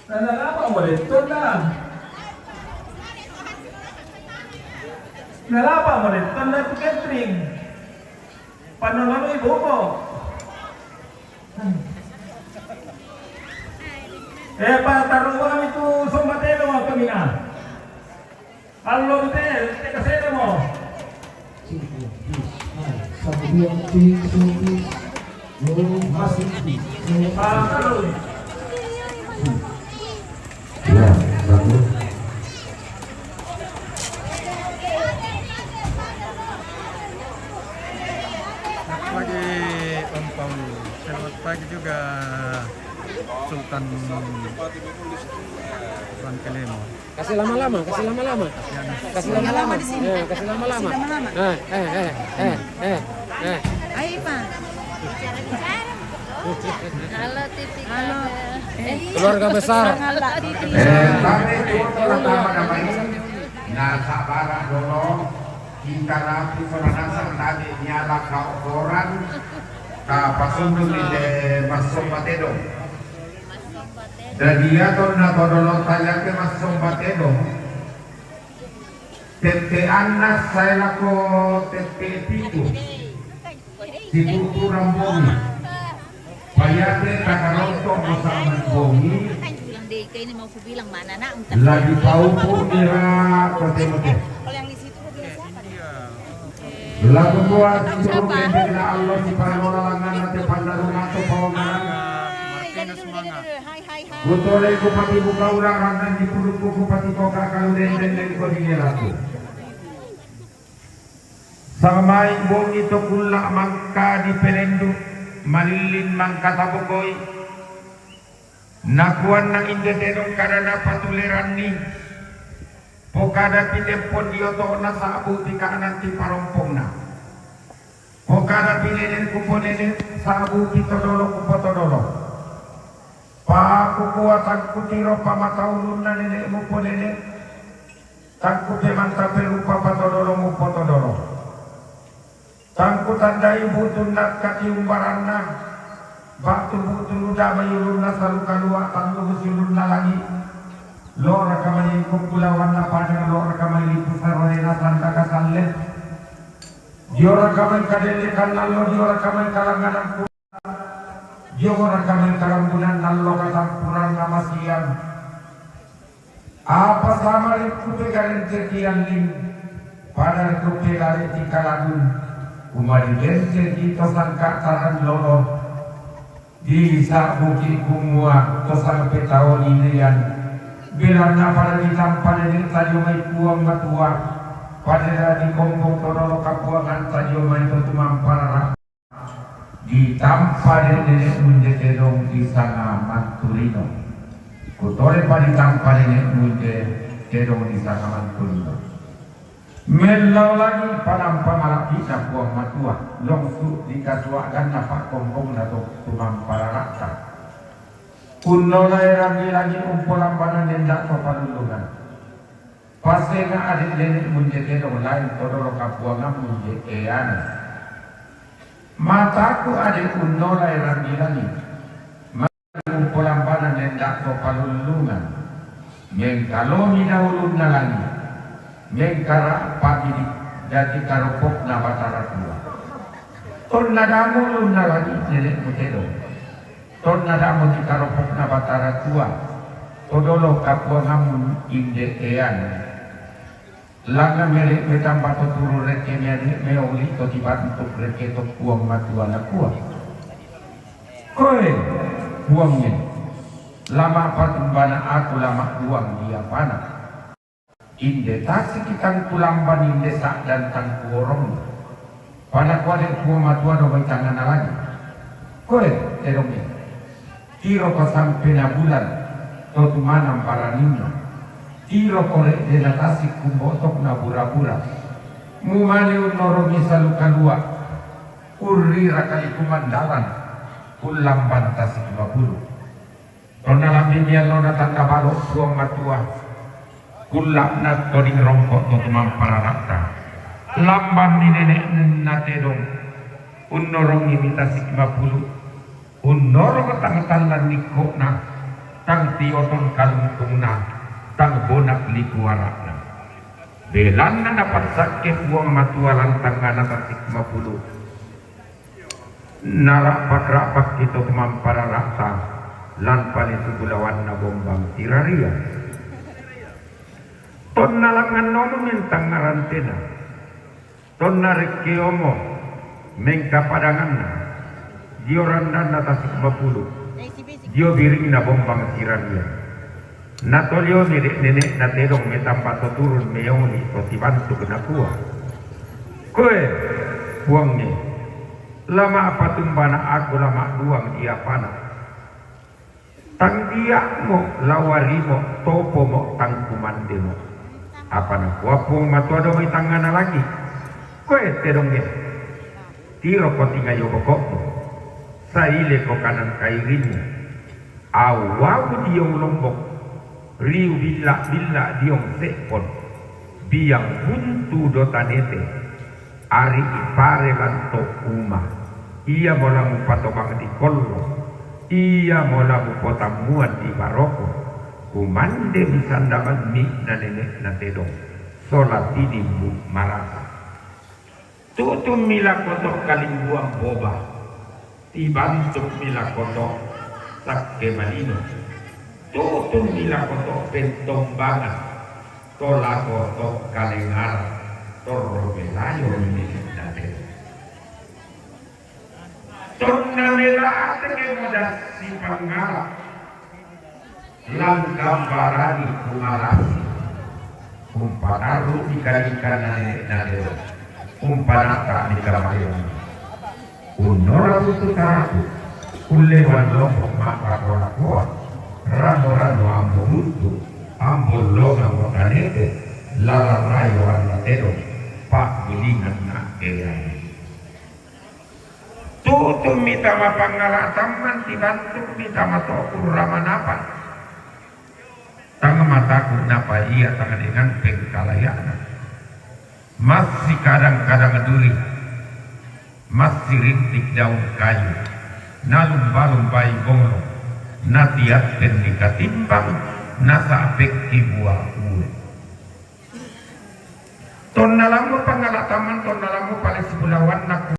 Nalapa mo de'to na? Nalapa mo de'to na tu catering? Panolono ibu ko. Eh, pa taruan itu somba telo apa mina? Allo te, te kasih mo. Satu, dua, tiga, satu. Masih. Ya, satu. Selamat pagi, Om Paul. Selamat pagi juga, Sultan Sultan Kelemo. Kasih lama-lama, kasih lama-lama. Kasih lama-lama. Ya, kasih lama-lama. Kasih lama-lama. Eh, eh, eh, eh, eh, eh. Ayo, Pak. Halo, T V. Halo. Eh, keluarga besar. Sangat T V. Eh, tapi itu pertama namanya. Nah, sabar dulu. Kita rapi penanasan tadi nyala kau koran. Ka pasundung di de masuk patedong. Dadi iya to na todolo tayake massomba tedong. Tette anna sae lako tette pitu. Situtu rambongi. Payake takaronto masamman bongi. Ini mau kubilang mana, Nak? Lagi paupu nira kote-kote. Kalau yang di situ mobilnya siapa nih? Lagu tua situ pendek na Allah si Panola langan na te pandaru mato pawangan. Hai, jadi dulu, jadi dulu. Hai, hai, hai. Kutole kupati buka urang rangan di pulutku kupati koka kalu dendeng dan kodi lagu. Samai bongi to kulla mangka di pelendu, malillin mangka tabokoi. Nakuan nang inde tedong kada napatuleranni. Pokada pitempon dio to'na sabu pikanan ti parompongna. Pokada pinenen kuponene sabu pitodolo kupotodolo. Pakukua tangkutiro pamataulunna nenekmu ponene. Tangku pemanta perupa patodolo mupotodolo. Tangku tandai butunna katiumbaranna, batu butu ludamai ulunna saluka lua tandu siulunna lagi. Lora kamai kukkulawanna pada lora kamai pusarorena sandaka salle. Diora kamai kadellekanna lo diora kamai kalangananku. Diora kamai kalambunan nallo katampuranna masiang. Apa sama ri kupe garente kialling, pada ri kupe gare ti kalabun, umari gente di tosangka taran lolo, di sa bukit kumua tosang petao linean, belanna pada ditampa nenek tadio mai puang matua, pada di kompong todolo kapuangan tadio mai totumamparara. Ditampa de nenek munje tedong di sanga manturino. Kutore pa ditampa nenek munje tedong di sanga manturino. Mellau lagi panampa malapina puang matua, longsu di kasuagan na pakompong na to tumampararata. Kunno laeran di lagi umpolambanan nendak to palulungan. Pasenga ade nenek munje tedong lain todolo kapuangan munje eana. Mataku ade unnola erang di langit. Mangumpolambanan nendak to palullungan. Mengkalomi daulunna langit. Mengkara pagi di dati karopokna batara tua. Tonna damu ulunna langit nenek mutedong. Tonna damu di karopokna batara tua. Todolo kapuangamun inde ean. Langa mele metamba to turu reke meade meoli to tibantuk reke to puang matua nakua. Koe, puangnge, lama patumbana aku lama puang dia pana. Inde tasiki tangku lamban inde sa'dan tangku orong. Pana kuade puang matua do mai tangana lagi. Koe, tedongnge. Tiro pasampena bulan, to tumanang baraninna. Tiro kore dena tasik kumbotok na bura-bura. Mumane unnorongi saluka lua. Urri rakali kumandalan. Kullamban tasik mapulu. Tonna lambi miallona tanda balo puang matua. Kulla'na toding rongko to tumampararatta. Lamban ni nene'na tedong. Unnorongi mi tasik mapulu. Unnorong tang tallan nikko'na, tang tioton kaluntungna, tang bonak liku ara'na. Belanna napassakke Puang Matua lantangngana tasik mapulu. Nara'pak-ra'pakki to tumamparara'ta, lan pale tu bulawanna bombang tiraria. Tonna langngannomu mentangngarantena. Tonna rekkeomo mengkapadanganna, dio randanna tasik mapulu, dio biringna bombang sirania. Natoliomi de' nene'na tedong metamba to turun meoni to tibantuk nakua. Koe, Puangnge, lama patumbana aku lama duang diapana. Tang dia'mo, lawarimo, topomo, tang kumandemo. Apa nakua Puang Matua do mai tangngana lagi. Koe tedongnge. Tiroko tingayo boko'mu. Saileko kanan kairinmu. Au-au diong lombok. Riu billa-billa diong se'pon. Biang buntu do tanete. Ari ipare lanto uma, iamo la mupatobang di kollo, iamo la mupotammuan di baroko, kumande misandamanni na nene'na tedong, sola tidimmu marasa. Tu'tummi la koto kalimbuang boba. Tibantukmi la koto sakke malino. Tu'u mi lako to pentombangan, to lako to kalengara, to romelayo mi nene' na tedong. Tonna melate ke moda sipangala, langkang barani kumalasi, umpataru' mi kanikan na nene' na tedong, umpanata' mi kamayon. Unnora butu taraku, ullewan lompo ma'pakola-kola, rano-rano ambo butu, ambo longa motanete, lalan rayo anna tedong, pa'bulingan na' kereani. Tu'u mi tama pangala' tamman, tibantu' mi tama to kurra manapa. Tang mataku' napa ia tang dengan pengkalaya'na. Massikadang-kadang duri, massirintik daun kayu, nalumba-lumbai bolo, natiatten dikatimbang, nasa'pekki bua ue. Tonna lammu pangala' tamman, tonna lammu pale sibulawanna ku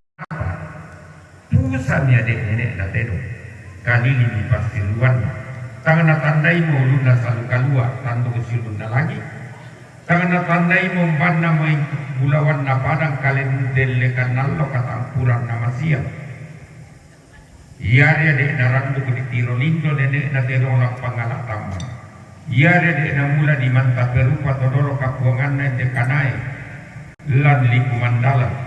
Pusa'mi ade' nene' na tedong, kalilimi passiruanna. Tang natandaimo ulunna salu kalua', tandung siulunna langi'. Tang natandaimo umbanna maing bulawanna padang, kalen dellekanna allo katampuranna masiang. Iare ade' naranduk ditiro lindo nene' na tedong lan pangala' tamman. Iare ade' namula dimanta perupa to dolo kapuanganna ende kanae lan liku mandalan.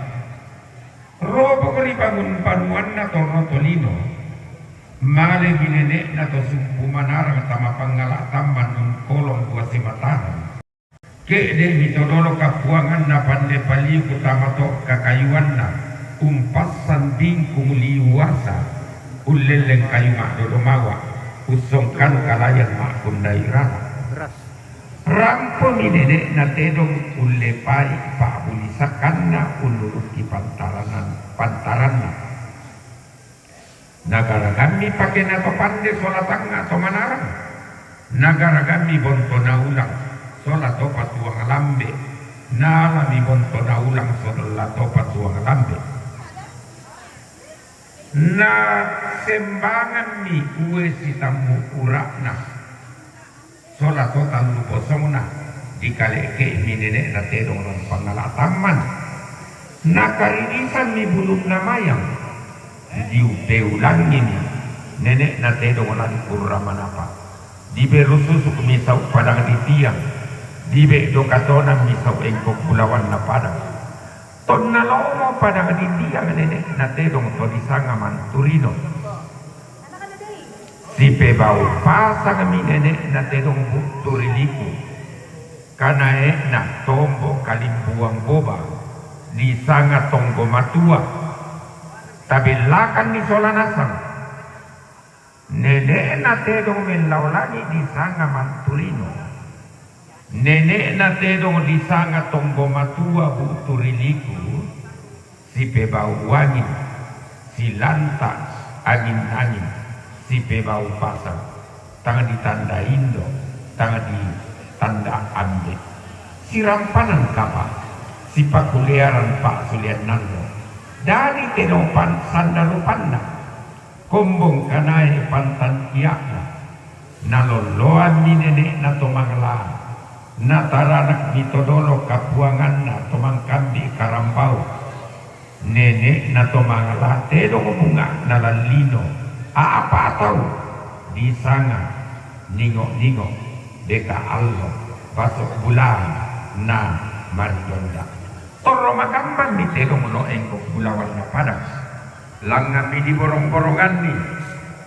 Ropok ri bangun banuanna torro tolino, male mi nene'na to sumpu manarang tama pangala' tamman ungkolong bua simatahang. Ke'de'mi to dolo kapuanganna pande paliuku tama to kakayuanna, umpassan bingkung liu uasa, ullelleng kayu ma'dodo mawa, ussongkan kalayan ma'kundai rara. Rampomi nene'na tedong ullepai pa'bulisakanna unnurukki pantaranna, pantaranna. Nagaragammi pakena to pande sola tangnga to manarang. Nagaragammi bonto naulang sola to patuang lambe. Naalami bonto naulang sola to patuang lambe. Nasembanganni ue sitammu ura'na sola to tallu bosongna, dikale'ke'mi nene'na tedong lan pangala' tamman. Nakaridisanni bulunna mayang, diupeulangngimi nene'na tedong lan kurra manapa. Diberu susukmi sau' padang ditiang, dibe'do katonammi sau' engko bulawanna padang. Tonna laomo padang ditiang nene'na tedong to disanga Manturino. Sipebau pasangmi nene'na tedong bu'tu ri liku. Kanae'na tombo kalimbuang boba, disanga tonggo matua. Tabellakanni sola nasang. Nene'na tedong mellao langi' disanga Manturino. Nene'na tedong disanga tonggo matua bu'tu ri liku, sipebau angin, silanta' angin-angin, sipebau pasang, tang ditanda indo, tang ditanda ambe'. Sirampanan kapa', sipakulearan pa'sulean allo. Dadi tedong pan sanda rupanna. Kombong kanae pantan ia'na. Nalolloammi nene'na to mangala, nataranakmi to dolo kapuanganna to mangkambi karambau. Nene'na to mangala tedong bunga'na lan lino, a'pa tau disanga ningo-ningo, deka allo, baso' bulan na maridonda. Torro makambanni tedong lo engko bulawanna padang. Langngammi diborong-boronganni,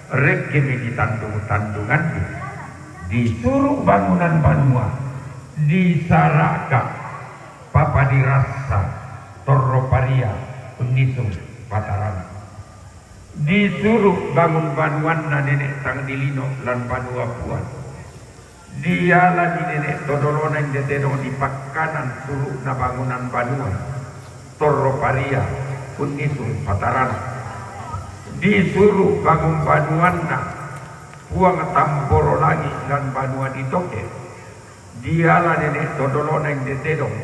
rekkemi ditandung-tandunganni. Disuru' bangunan banua, disaraka' papa dirassa, torro paria unnisung patarana. Disuru' bangun banuanna nene' tang dilino lan banua Puang. Dialani nene' to dolona inde tedong dipakkanan suru'na bangunan banua, torro paria unnisung patarana. Disuru' bangun banuanna Puang tamboro langi' lan banua ditoke. Diala nene' to dolona inde tedong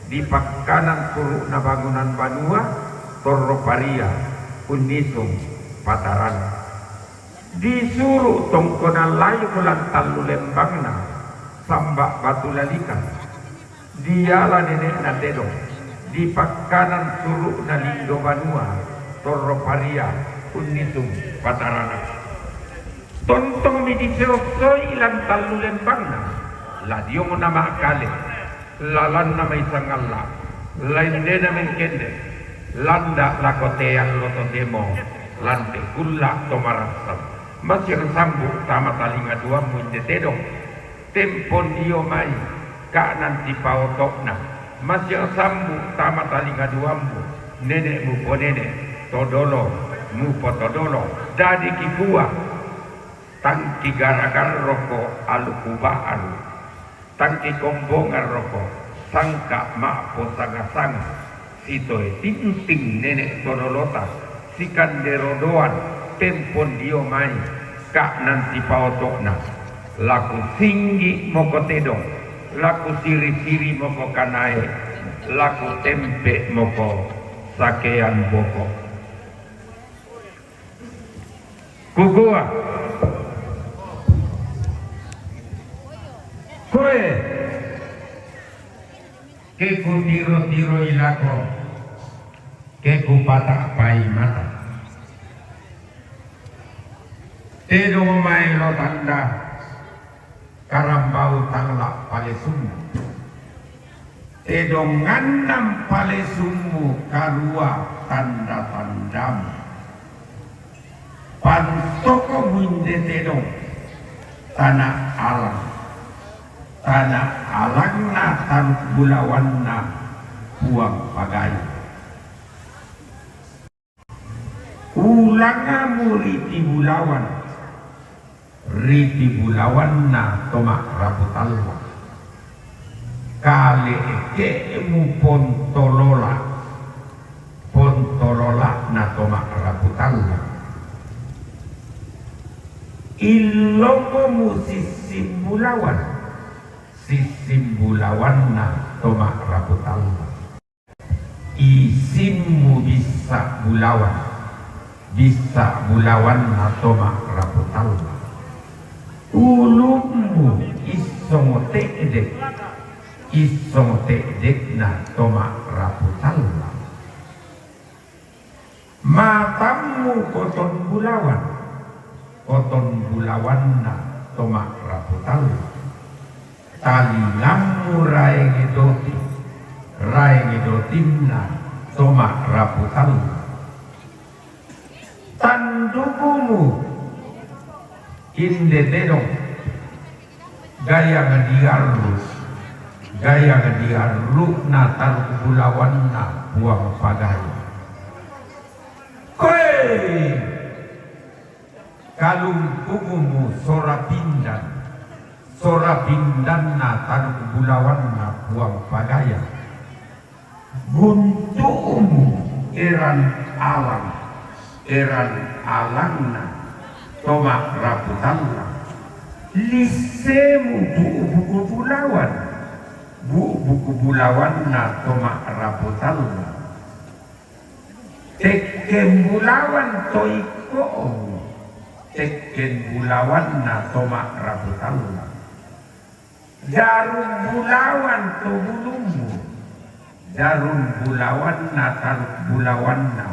dipakkanan suru'na bangunan banua, torro paria unnisung patarana. Disuru' tongkonan layu' lan tallu lembangna, Samba' Batu Lalikan. Diala nene'na tedong, di pakkanan suru'na Lindo Banua, torro paria, unnisung patarana. Tontongmi diseossoi lan tallu lembangna, la diongna ma'kale, lalanna mai sangalla', la endena mengkende, landa' lako te allo totemo, lan te kulla' to marassang. Masiang sambu' tama talinga duammu inde tedong. Tempon dio mai, ka'nan tipaoto'na, masiang sambu' tama talinga duammu, nene' muponene', todolo mupotodolo, dadi kikua, tang kigaragarroko aluku ba'ru, tang kikombongarroko sangka' ma'posanga-sanga, sitoe tinting nene' todolota, sikande rodoan, tempon dio mai, ka'nan tipaoto'na. Laku singgi' moko tedong, laku siri-siri moko kanae, laku tempe' moko sakean boko. Kukua, koe, ke kutiro-tiroi lako, ke kupata'pai mata. Tedong maelo tanda, karambau tangla' palesummu. Tedong ngannang palesummu karua tanda-tandamu. Pantokomu inde tedong, tana' alang, tana' alangna taruk bulawanna Puang Pagayo. Ulangamu ri tibulawan, ri tibulawanna to ma'rapu tallang. Kale'ke'mu pontolola, pontolola'na to ma'rapu tallang. Illokomu sissimbulawan, sissimbulawanna to ma'rapu tallang. Isimmu bissa' bulawan, bissa' bulawanna to ma'rapu tallang. Ulummu issong te'dek, issong te'dekna to ma'rapu tallang. Matammu koton bulawan, koton bulawanna to ma'rapu tallang. Talingammu raenge doting, raenge dotinna to ma'rapu tallang. Tandukumu inde tedong, gayang diarru', gayang diarru'na taruk bulawanna Puang Pagayo. Koe! Kalumpungmu sora pindan, sora pindanna taruk bulawanna Puang Pagayo. Guntu'mu eran alang, eran alangna to ma'rapu tallang. Lissemu bu'buku bulawan, bu'buku bulawanna to ma'rapu tallang. Tekken bulawan to ikko'mu, tekken bulawanna to ma'rapu tallang. Jarum bulawan to bulummu, jarum bulawanna taruk bulawanna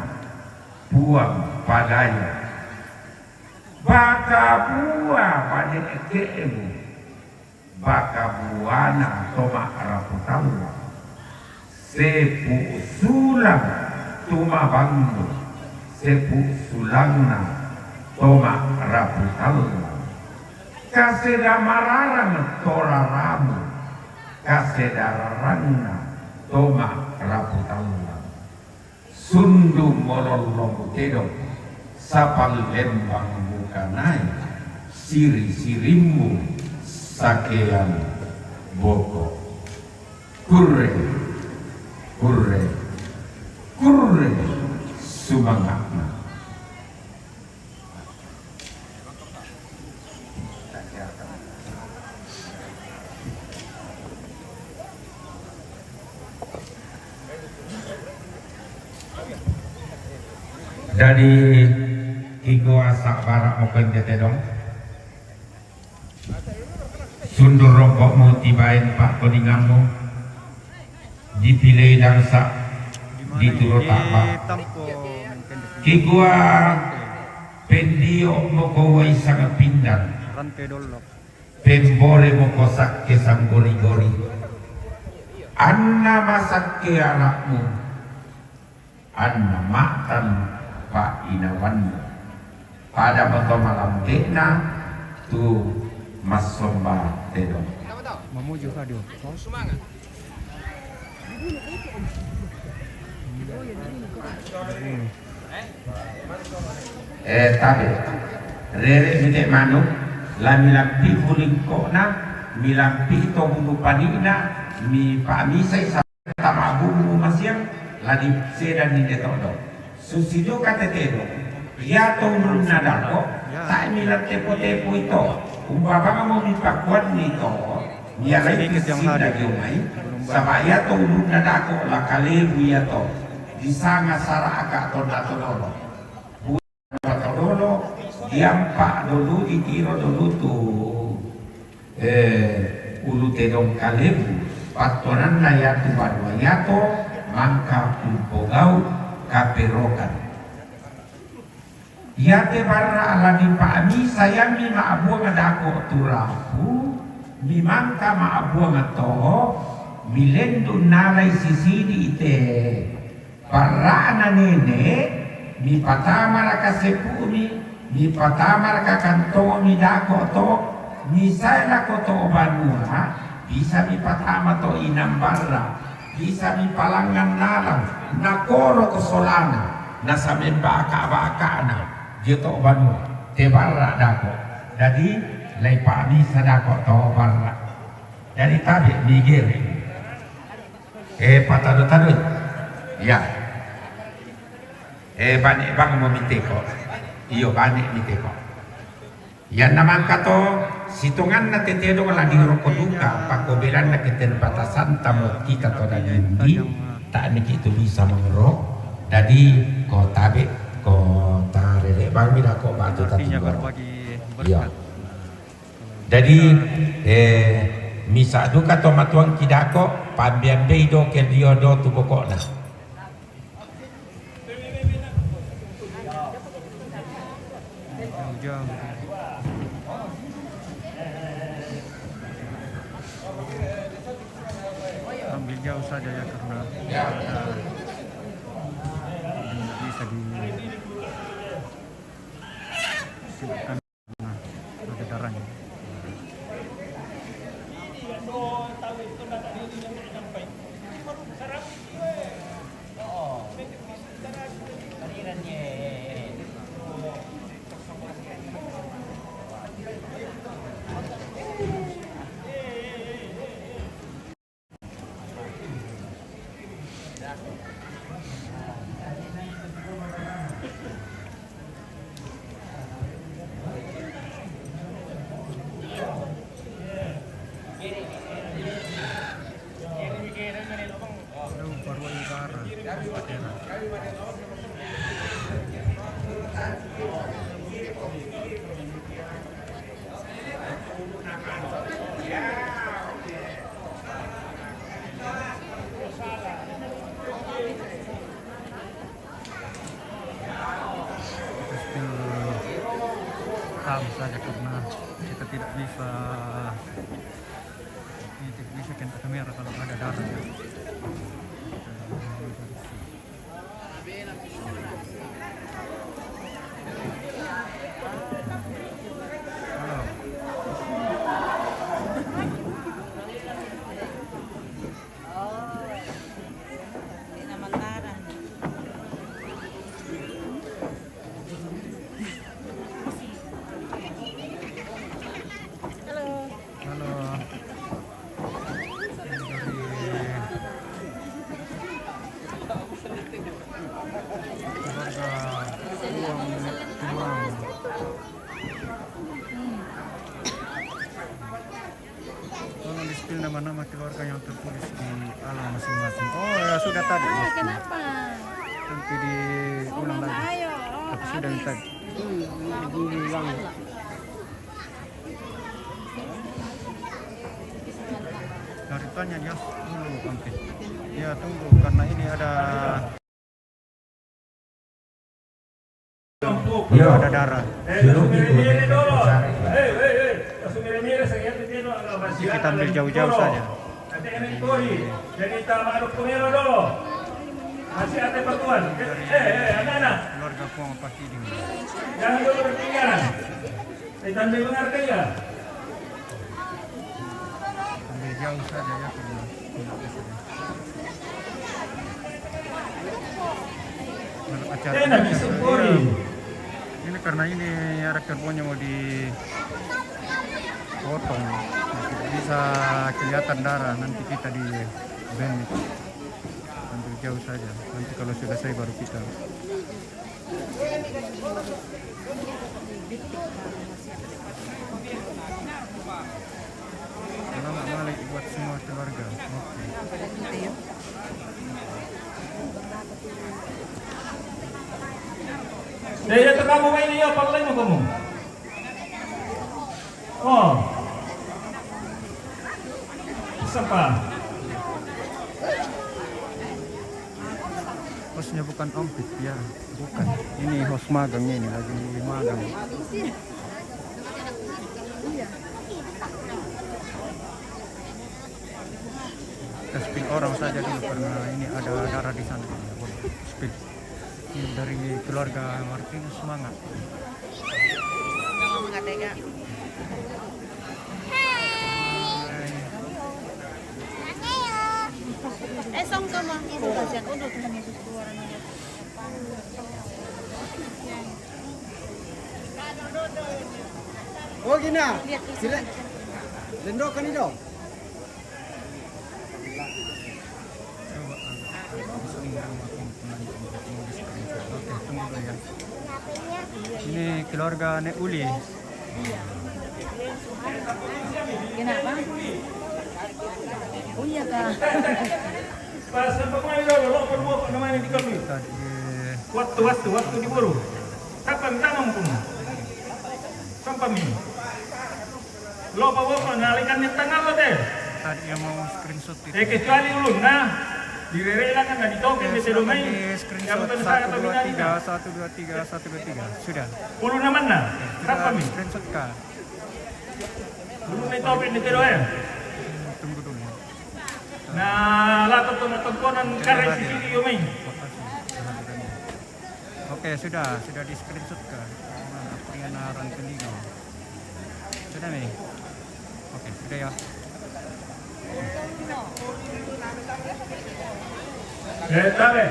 Puang Pagayo. Baka bua bade'ke'mu, baka buana to ma'rapu tallang. Sepu' sulang tumabangmu, sepu' sulangna to ma'rapu tallang. Kaseda mararang to raramu, kaseda rarangna to ma'rapu tallang. Sundu molollomu tedong, sapallembang mukanae, siri-sirimmu sakean boko. Kurre, kurre, kurre sumanga'na. Dadi Igo asa' bara' mokon jate dong. Sundur rompo'mu tibaen pa'toningammu, dipilei langsa' dituro taba'. Kigua pendio' moko wai sanga pindan, pembore moko sakke sanggori-gori. Anna masakke ara'mu, anna ma'tan pa'inawanmu. Pada moto malambe'na tu massomba tedong. Mamuju radio. Eh, tabe'. Rere' mite manuk, la milampi' bulingko'na, milampi' to bulu pani'na, mipa'misai sa- Tama bumbu masiang, la disedanni de to'do. Susi duka te tedong, iato ulunna dako', tae' milattepo-tepoi to, umpamamo mipakuanni to, mialai pissinna dio mai, saba' iato ulunna dako' la kalebu iato, disanga sara'aka tonna todolo. Patodolo, diampa' dolu, ditiro dolu tu, eh, ulu tedong kalebu, pattuananna iatu banua iato mangka umpogau' kaperokan. Iate barra' la dipa'misai iammi ma'buang dako' tu rapu, mimangka ma'buang to, milendu' nalai sisidi' te. Barra'na nene', mipatamaraka seppu'mi, mipatamaraka kantongmi dako' to, misae lako to banua, bisa mipatama to inang barra', bisa mipalangngan lalang, nakoroko solana, nasaba' membaka-bakana dio to banua, te barra' dako'. Dadi, laipa'misa dako' to barra'. Dadi tabe' migere. Eh, patado-tadoi. Iya. Eh, bane' bang mo miteko. Iyo, bane' miteko. Iyanna mangka to, sitonganna te tedong la diroko duka, pakkobelanna keterbatasanta mo kita to dagingdi, ta'niki tu bisa mangro. Dadi, ko tabe', ko tarere' bangmi dako' batu tatinggoro. Iya. Jadi, eh, misa' duka to matuangki dako', pambe-ambei do ke dio do tu boko'na. Jauh-jauh. Ambil jauh saja ya, karena ada yang tidak bisa di Still tahu saja karena kita tidak bisa, ini tidak bisa kena kamera kalau ada darah. Halo. Halo. Dari keluarga Tuang, Tuang. Tolong di-spill nama-nama keluarga yang tertulis di alam masing-masing. Oh ya, sudah tadi. Ah, kenapa? Nanti diulang lagi. Ayo. Sudah minta. Dari tanya dia dulu, Ompit. Ya, tunggu, karena ini ada, ada darah. Jadi kita ambil jauh-jauh saja. Masih ada bantuan. Eh, eh, anak-anak. Keluarga Kuang pasti di. Jangan dulu bertinggal. Saya sambil mengerti ya. Sambil jauh saja ya, karena acara ini, ini karena ini ya, rekor punya mau dipotong. Tidak bisa kelihatan darah, nanti kita di band itu. Sambil jauh saja. Nanti kalau sudah selesai baru kita. Selamat balik buat semua keluarga. Oke. Dai, itu kamu ini ya, paling kamu. Oh. Siapa? Hostnya bukan Ompit, ya. Bukan. Ini host magang ini, lagi magang. Kita spill orang saja dulu karena ini ada darah di sana. Boleh spill. Ini dari keluarga Martinus, semangat. Eh, song sama. Oh, gina. Sila. Lendo kan itu. Ini keluarga Nek Uli. Kenapa? Oh iya, Kak. Pas sampai mana dulu, lo perlu apa namanya di kami? Waktu, waktu, waktu diburu. Sampai minta mampu. Sampai mi. Lo bawa kok nalikan ni tengah lo deh. Tadi yang mau screenshot itu. Eh, kecuali ulun, nah. Direrela kan, nah, di topi. Oke, bete silakan domain. Di screenshot. Yang bukan saya satu dua tiga, satu dua tiga, satu dua tiga. Sudah. Ulun aman, nah. Sudah. Siapa mi? Screenshot kah? Ulun ni topi ni tero, eh. Tunggu dulu. Nah, lah, tonton, tontonan karya sisi dia, mi. Oke, sudah, sudah di screenshot kah? Mana, Apriana Rangkelingo. Sudah, mi? Oke, sudah ya. Eh, tabe.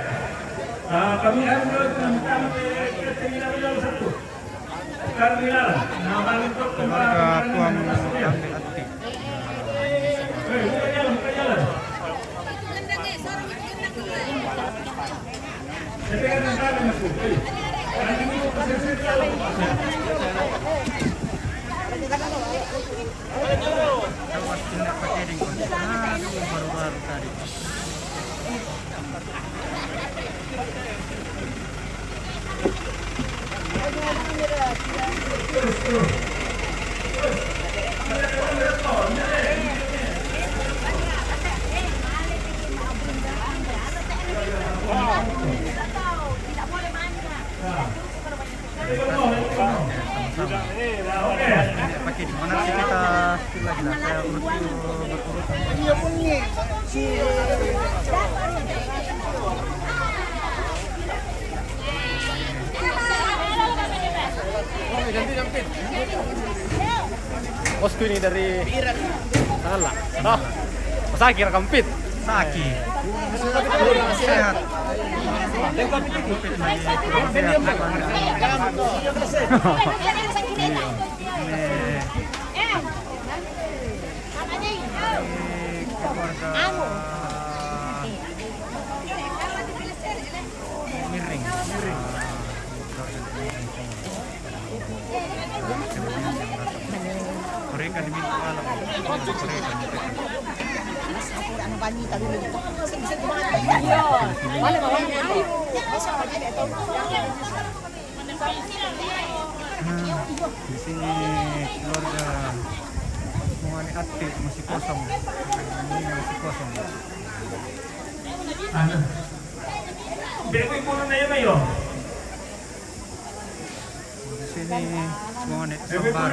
Ah, kami ambil tentang, eh, terminal satu. Terminal. Nah, paling top. Keluarga Kuang Tambe Ati. Eh, buka jalan, buka jalan. Awas kena pakai dingkong. Aduh, baru-baru tadi. Pakai di mana sih kita? Lagi lah, saya urut dulu, berurutan. Bosku ini dari Tangerang. Oh, Mas Aki rekam pit. Saki. Sehat. Ini keluarga Miring. Mereka diminta malam. Mereka. Mas, aku anu banyi tadi. Iya. Mana, mana? Ayo. Mas, apa dia tahu? Di sini keluarga Muhammad Ati masih kosong. Ini masih kosong. Anu. Bebe, ibu na yun, ayo. Di sini Muhammad Sambar.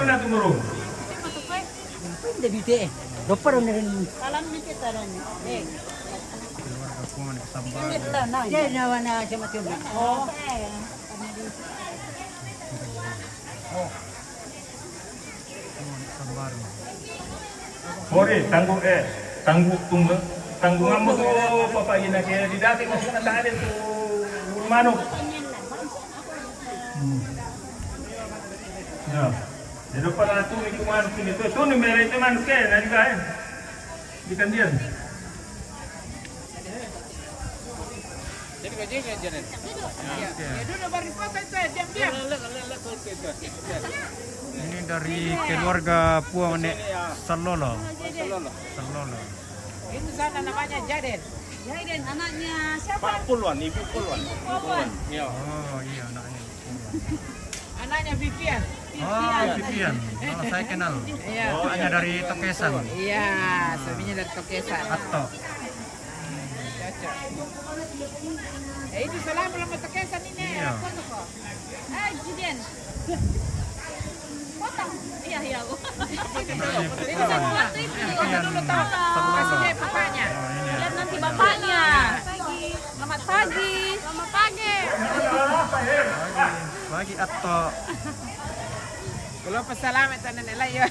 Hindi, bite. Dopa rin na rin. Keluarga Muhammad Sambar. Hindi, tayo na. Hindi, nawa na siya matulog. Oh. Sambar. Sorry, tanggung, eh, tanggung, tunggu, tanggungan mo to, Papa Ina, kaya di dati kasi natali to, Romano. Hmm. Ya. Jadi pala tu, itu manok ini tu, tu ni, meron itu manok, eh, nanti kan, eh. Di kandiyan. Jadi, kau jangan, jangan. Ya, duduk baru dipotong itu, diam, diam. Ini dari keluarga Puang Nek Salolo. Salolo. Itu sana namanya Jaden. Jaden, anaknya siapa? Pak Puluan, Ibu Puluan. Ibu Puluan. Ya. Oh, iya, anaknya Ibu Puluan. Anaknya Vivian. Oh, Vivian. Oh, saya kenal. Iya. Soalnya dari Tokesan. Iya, suaminya dari Tokesan. Atau. Cocok. Eh, itu salam, belum Tokesan ini. Iya. Apa tuh, kok? Eh, Jiden. Potong. Iya, iya, Bu. Ini semua. Itu dulu tahu. Kasih dia bapaknya. Lihat nanti bapaknya. Selamat pagi. Selamat pagi. Pagi, Atto. Kalau pesalam itu nenek lah ya.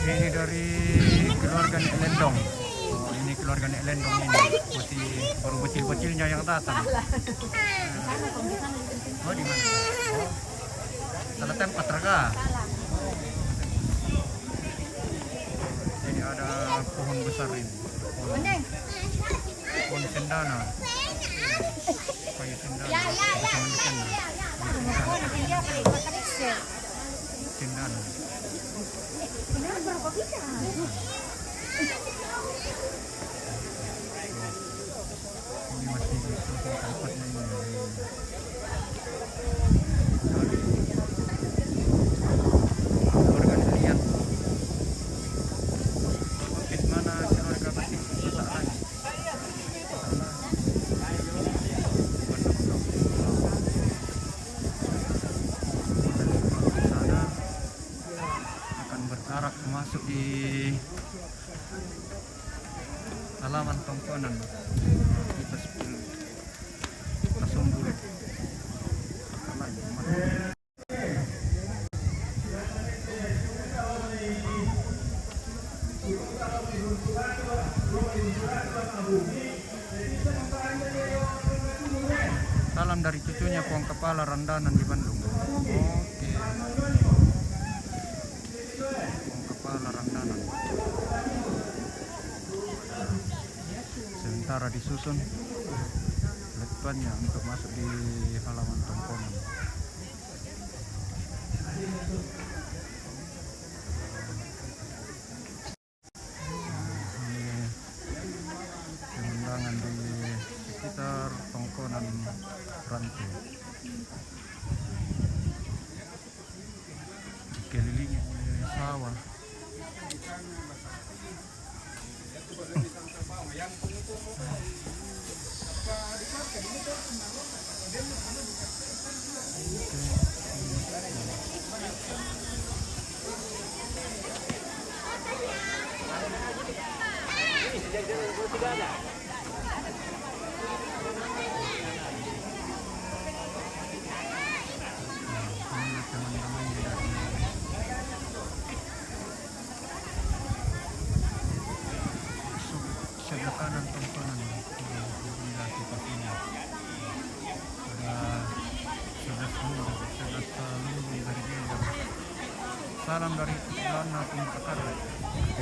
Ini dari keluarga Nek Lendong. Oh, ini keluarga Nek Lendong ini. Masih baru bocil-bocilnya yang datang. Oh, di mana? Oh, salah tempat, Raga. Ini ada pohon besar ini. Pohon, pohon cendana. Kayu cendana. Bisa makan. Cendana. Ini masih di tempatnya ini. Keluarga Lian. Di mana keluarga masih susah lagi. Sana akan berarak masuk di halaman tongkonan. Kita sepuluh. Kita sumbul. Salam dari cucunya Puang Kepala Randanan di Bandung. Oke. Puang Kepala Randanan. Sementara disusun lettuannya untuk masuk di halaman tongkonan. Ini pemandangan di sekitar tongkonan Rantu. Dikelilingi oleh sawah. Sebelah kanan tontonan, eh, inilah situasinya. Ada sebelas Lumbung, sebelas, eh, Lumbung dari Geger. Salam dari Lana Pun Pakar.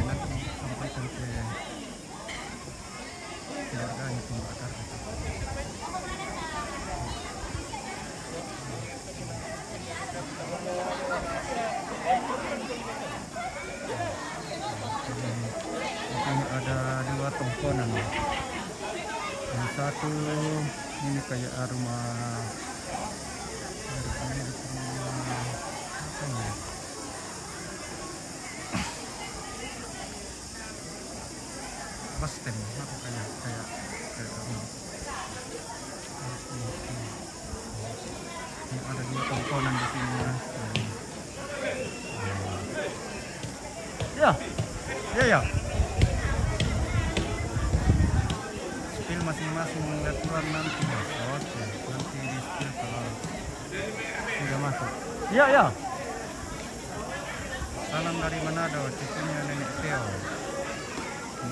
Nanti sampaikan ke keluarganya Pun Pakar. Ini ada dua tongkonan. Yang satu Ini kayak rumah, mirip-mirip rumah apa ya? Bus stand, apa kayak, kayak, kayak rumah. Ini ada juga tongkonan di sini, ya. Ya, ya, ya. Spill masing-masing, lihat keluar nanti, Mas. Oke, nanti di spill kalau sudah masuk. Ya, ya. Salam dari Manado, cucunya Nenek Teo.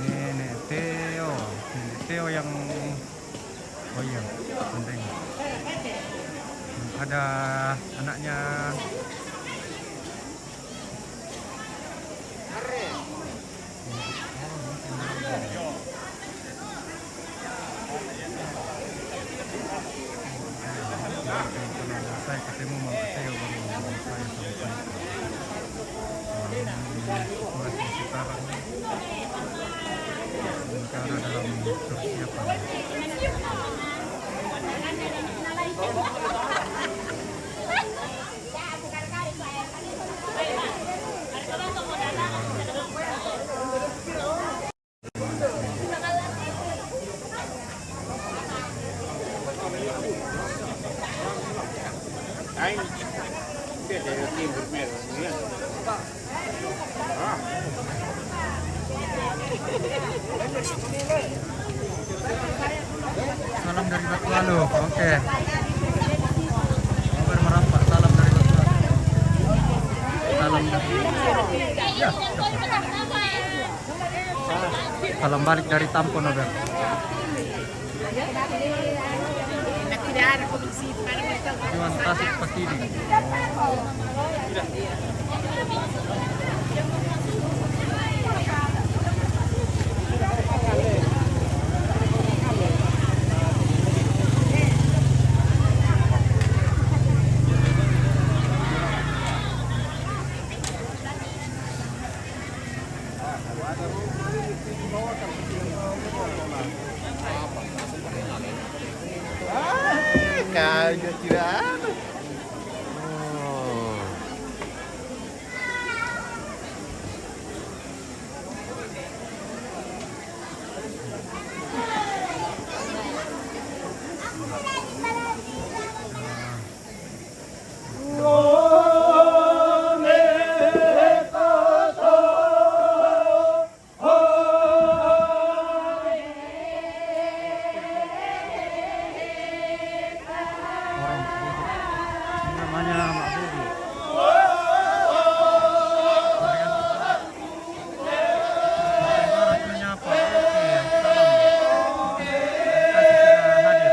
Nenek Teo, Nenek Teo yang, oh iya, penting. Ada anaknya. Saya ketemu Mang Ateo baru saya sampaikan. Situasi sekarang negara dalam persiapan. Salam dari Batu Alu, oke. Kabar merampak, salam dari Batu Alu. Salam dari, ya. Salam balik dari Tampo, Nober. Iwan Tasik Pasidi. Kau juga tidak ada. Oh. Orang Budi. Ini namanya Mak Budi. Menyapa. Oke, salam. Terima kasih sudah hadir.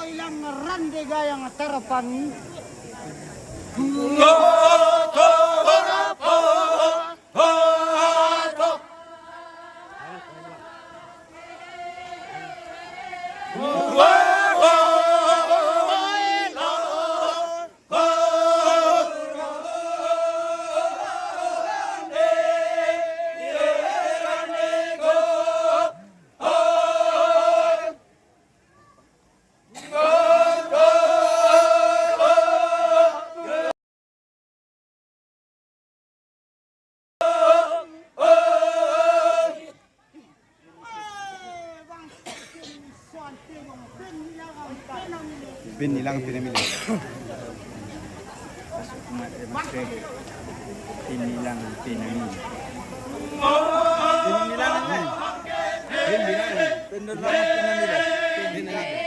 Ilang rande gayang tarapang. Binilang pinamili. Binilang pinamili. Binilang pinamili. Binilang pinamili.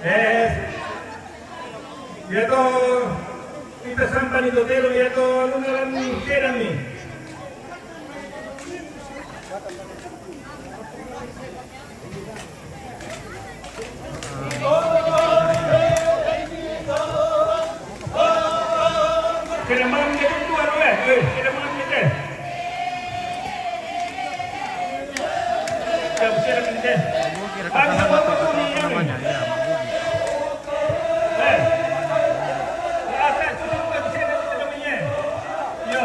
Eh, ya to, kita sampan itu telo, ya to, lu ngalan ni, kedan ni. Kena malam dia tu, tuan, eh. Eh, kena malam dia, eh. Ya, kena malam dia. Bang, siapa tu ni, ya, ni? Eh. Ya, tak, tu, tu, tu, tu, tu, tu, tu, tu. Ya.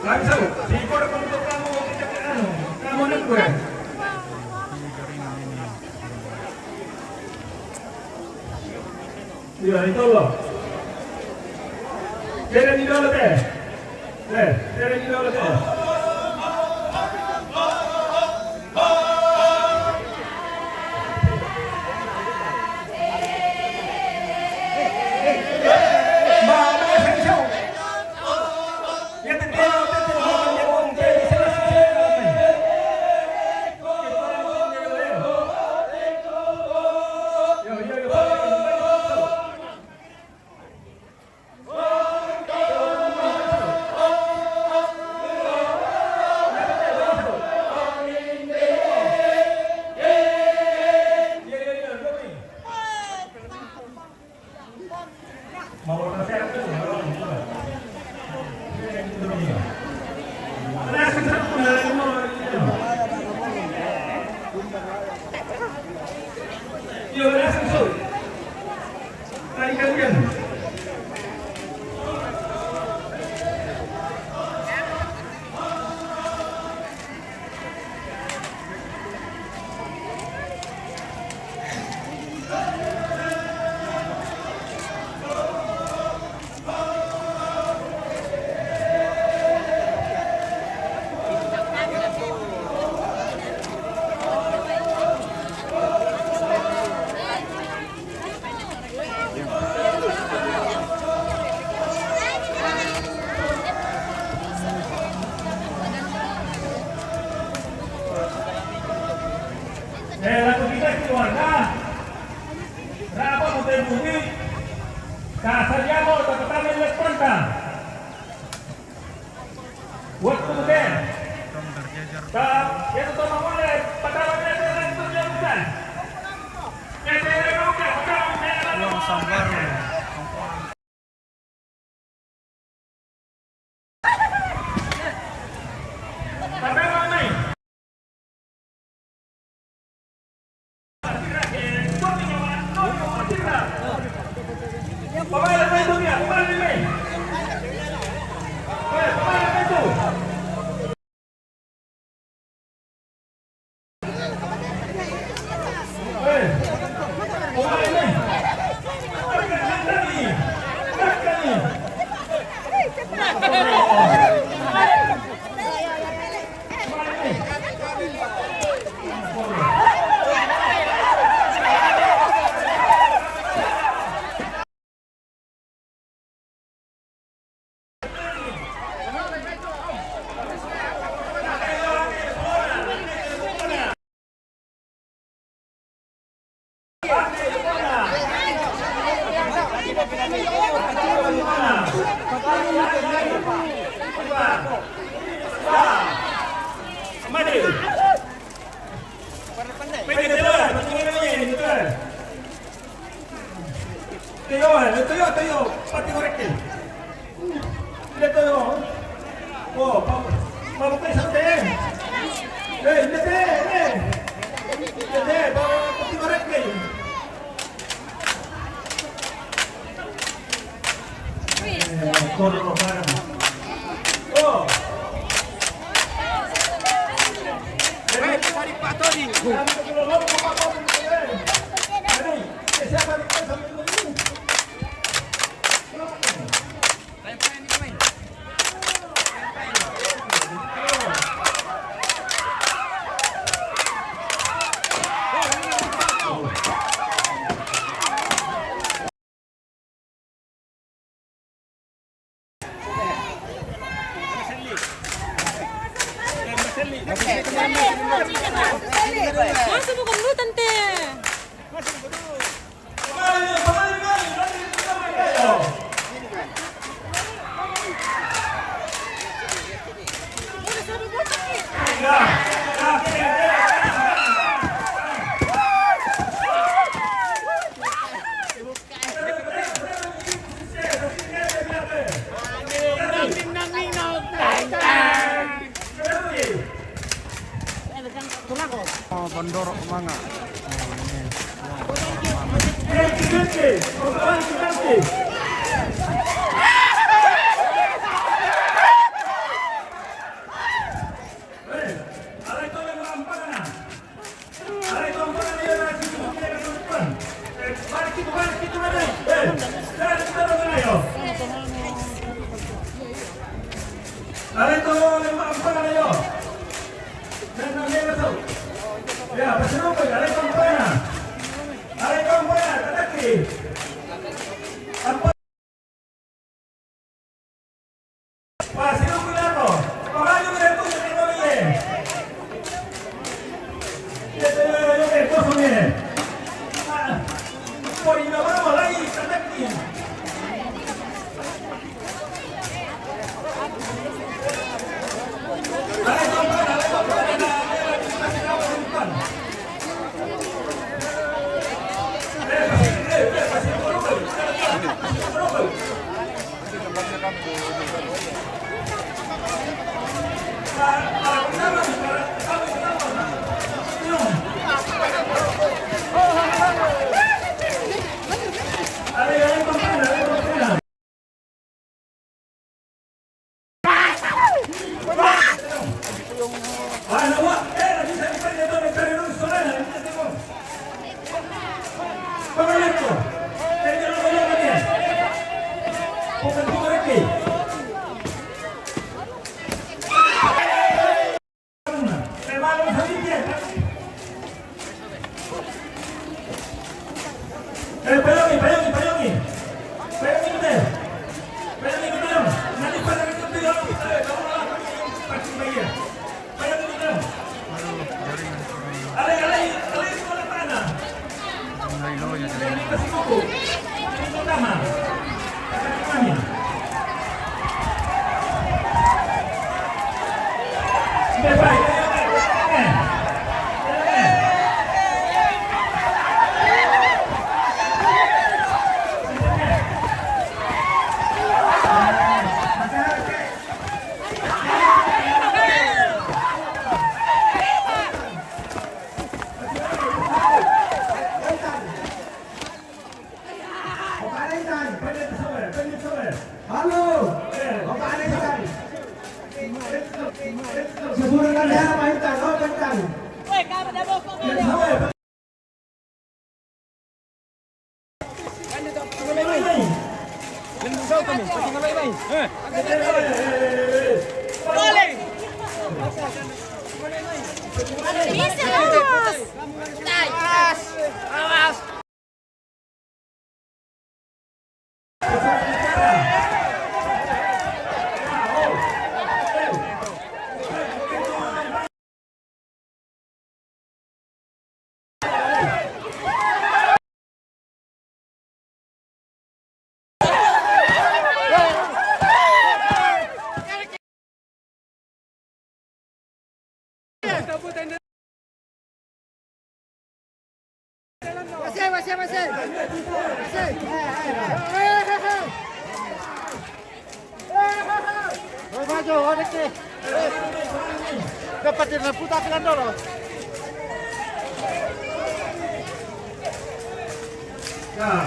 Langsung, si Ipor untuk kamu, kita ke anu, kamu nunggu ya. Iya, itu loh. Kira di dalam teh. Eh, kira di dalam teh. Eh, lagu kita keluarga. Berapa mau bumi? Kasar ya mau, tapi kami lihat pantang. Waktu muda. Ka, ya, tu sama boleh. Pertama dia tu, dia tu, dia bukan. Dia, dia, dia bukan. Pertama dia, dia bukan. Uang sambar. Pertama ni. Tayo, eh, tayo, tayo. Pati korek, eh. Tayo. Oh, pa-, papatay sa tayo, eh. Eh, hindi, eh, eh. Hindi, pa-, pati korek, eh. Eh, toro, para. Oh. Masuk bukan lu, tante. Oh, Bondoro Manga. Masih, masih, masih. Masih. Hei, hei, hei. Hei, hei, hei. Hei, maju, ada ke. Hei. Dapat dia putar ke dalam dulu. Ya.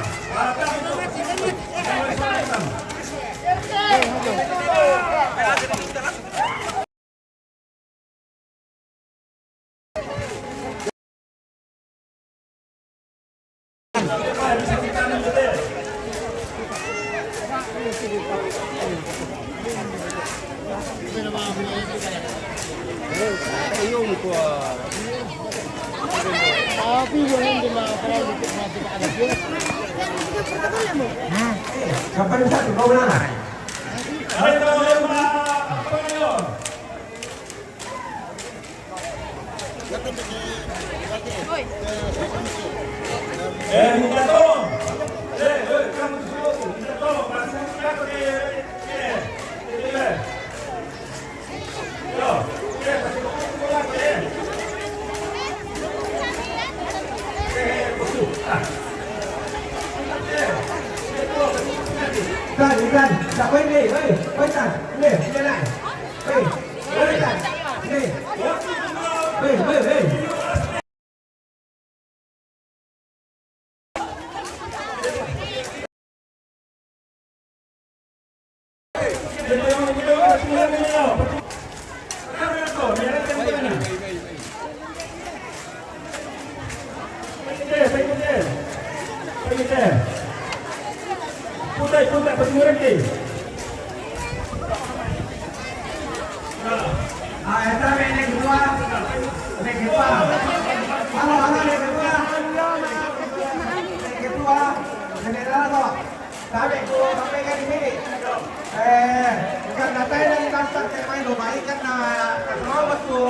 Sampai di satu, kau mana? Eh, minta tolong. Eh, eh, kamu disuruh, minta tolong. Masih siapa dia? Eh, eh, eh. Yo, eh, kasih tolong, eh. Eh, eh, betul. Ah. Eh, eh, tolong, kasih tolong. Ikan, ikan, siapa ini? Hei, hei, ikan. Ini, ini, ini. Hei, hei, ikan. Ini. Hei, hei, hei. Punta, punta, punta, punta. Ah, esta vez negro, negro. Vamos, vamos, negro. Negro, general, no. Sabi ko, sabi ka di sini. Eh, kan natay na ni Lantak kay may lumay, kan na, ano, ba't ko,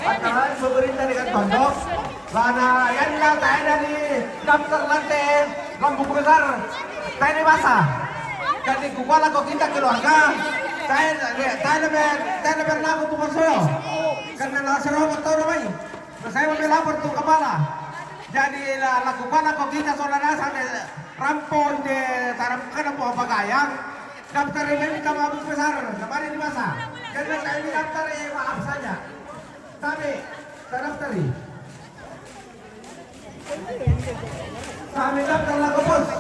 at naman, sugurin na ni kan Tondo. Bana, yan lang, tayo na ni Doctor Lante, Lambok Besar, tayo ni Basa. Jadi kukuha lang ko kita keluarga, tayo, tayo na ben, tayo na ben lang ko tumasoyo. Karena nasa rumah tao na may, masaya mo lapor to kapala. Jadi la, la kukuha lang ko kita so na nasa de, rampon de, taram ka na po pagayang. Daftar ini ka Lambok Besar, kemarin ni Basa. Karena tayo ni daftar, eh, maaf saja. Tabi, tadaptari. Kami daftar lang ko, boss.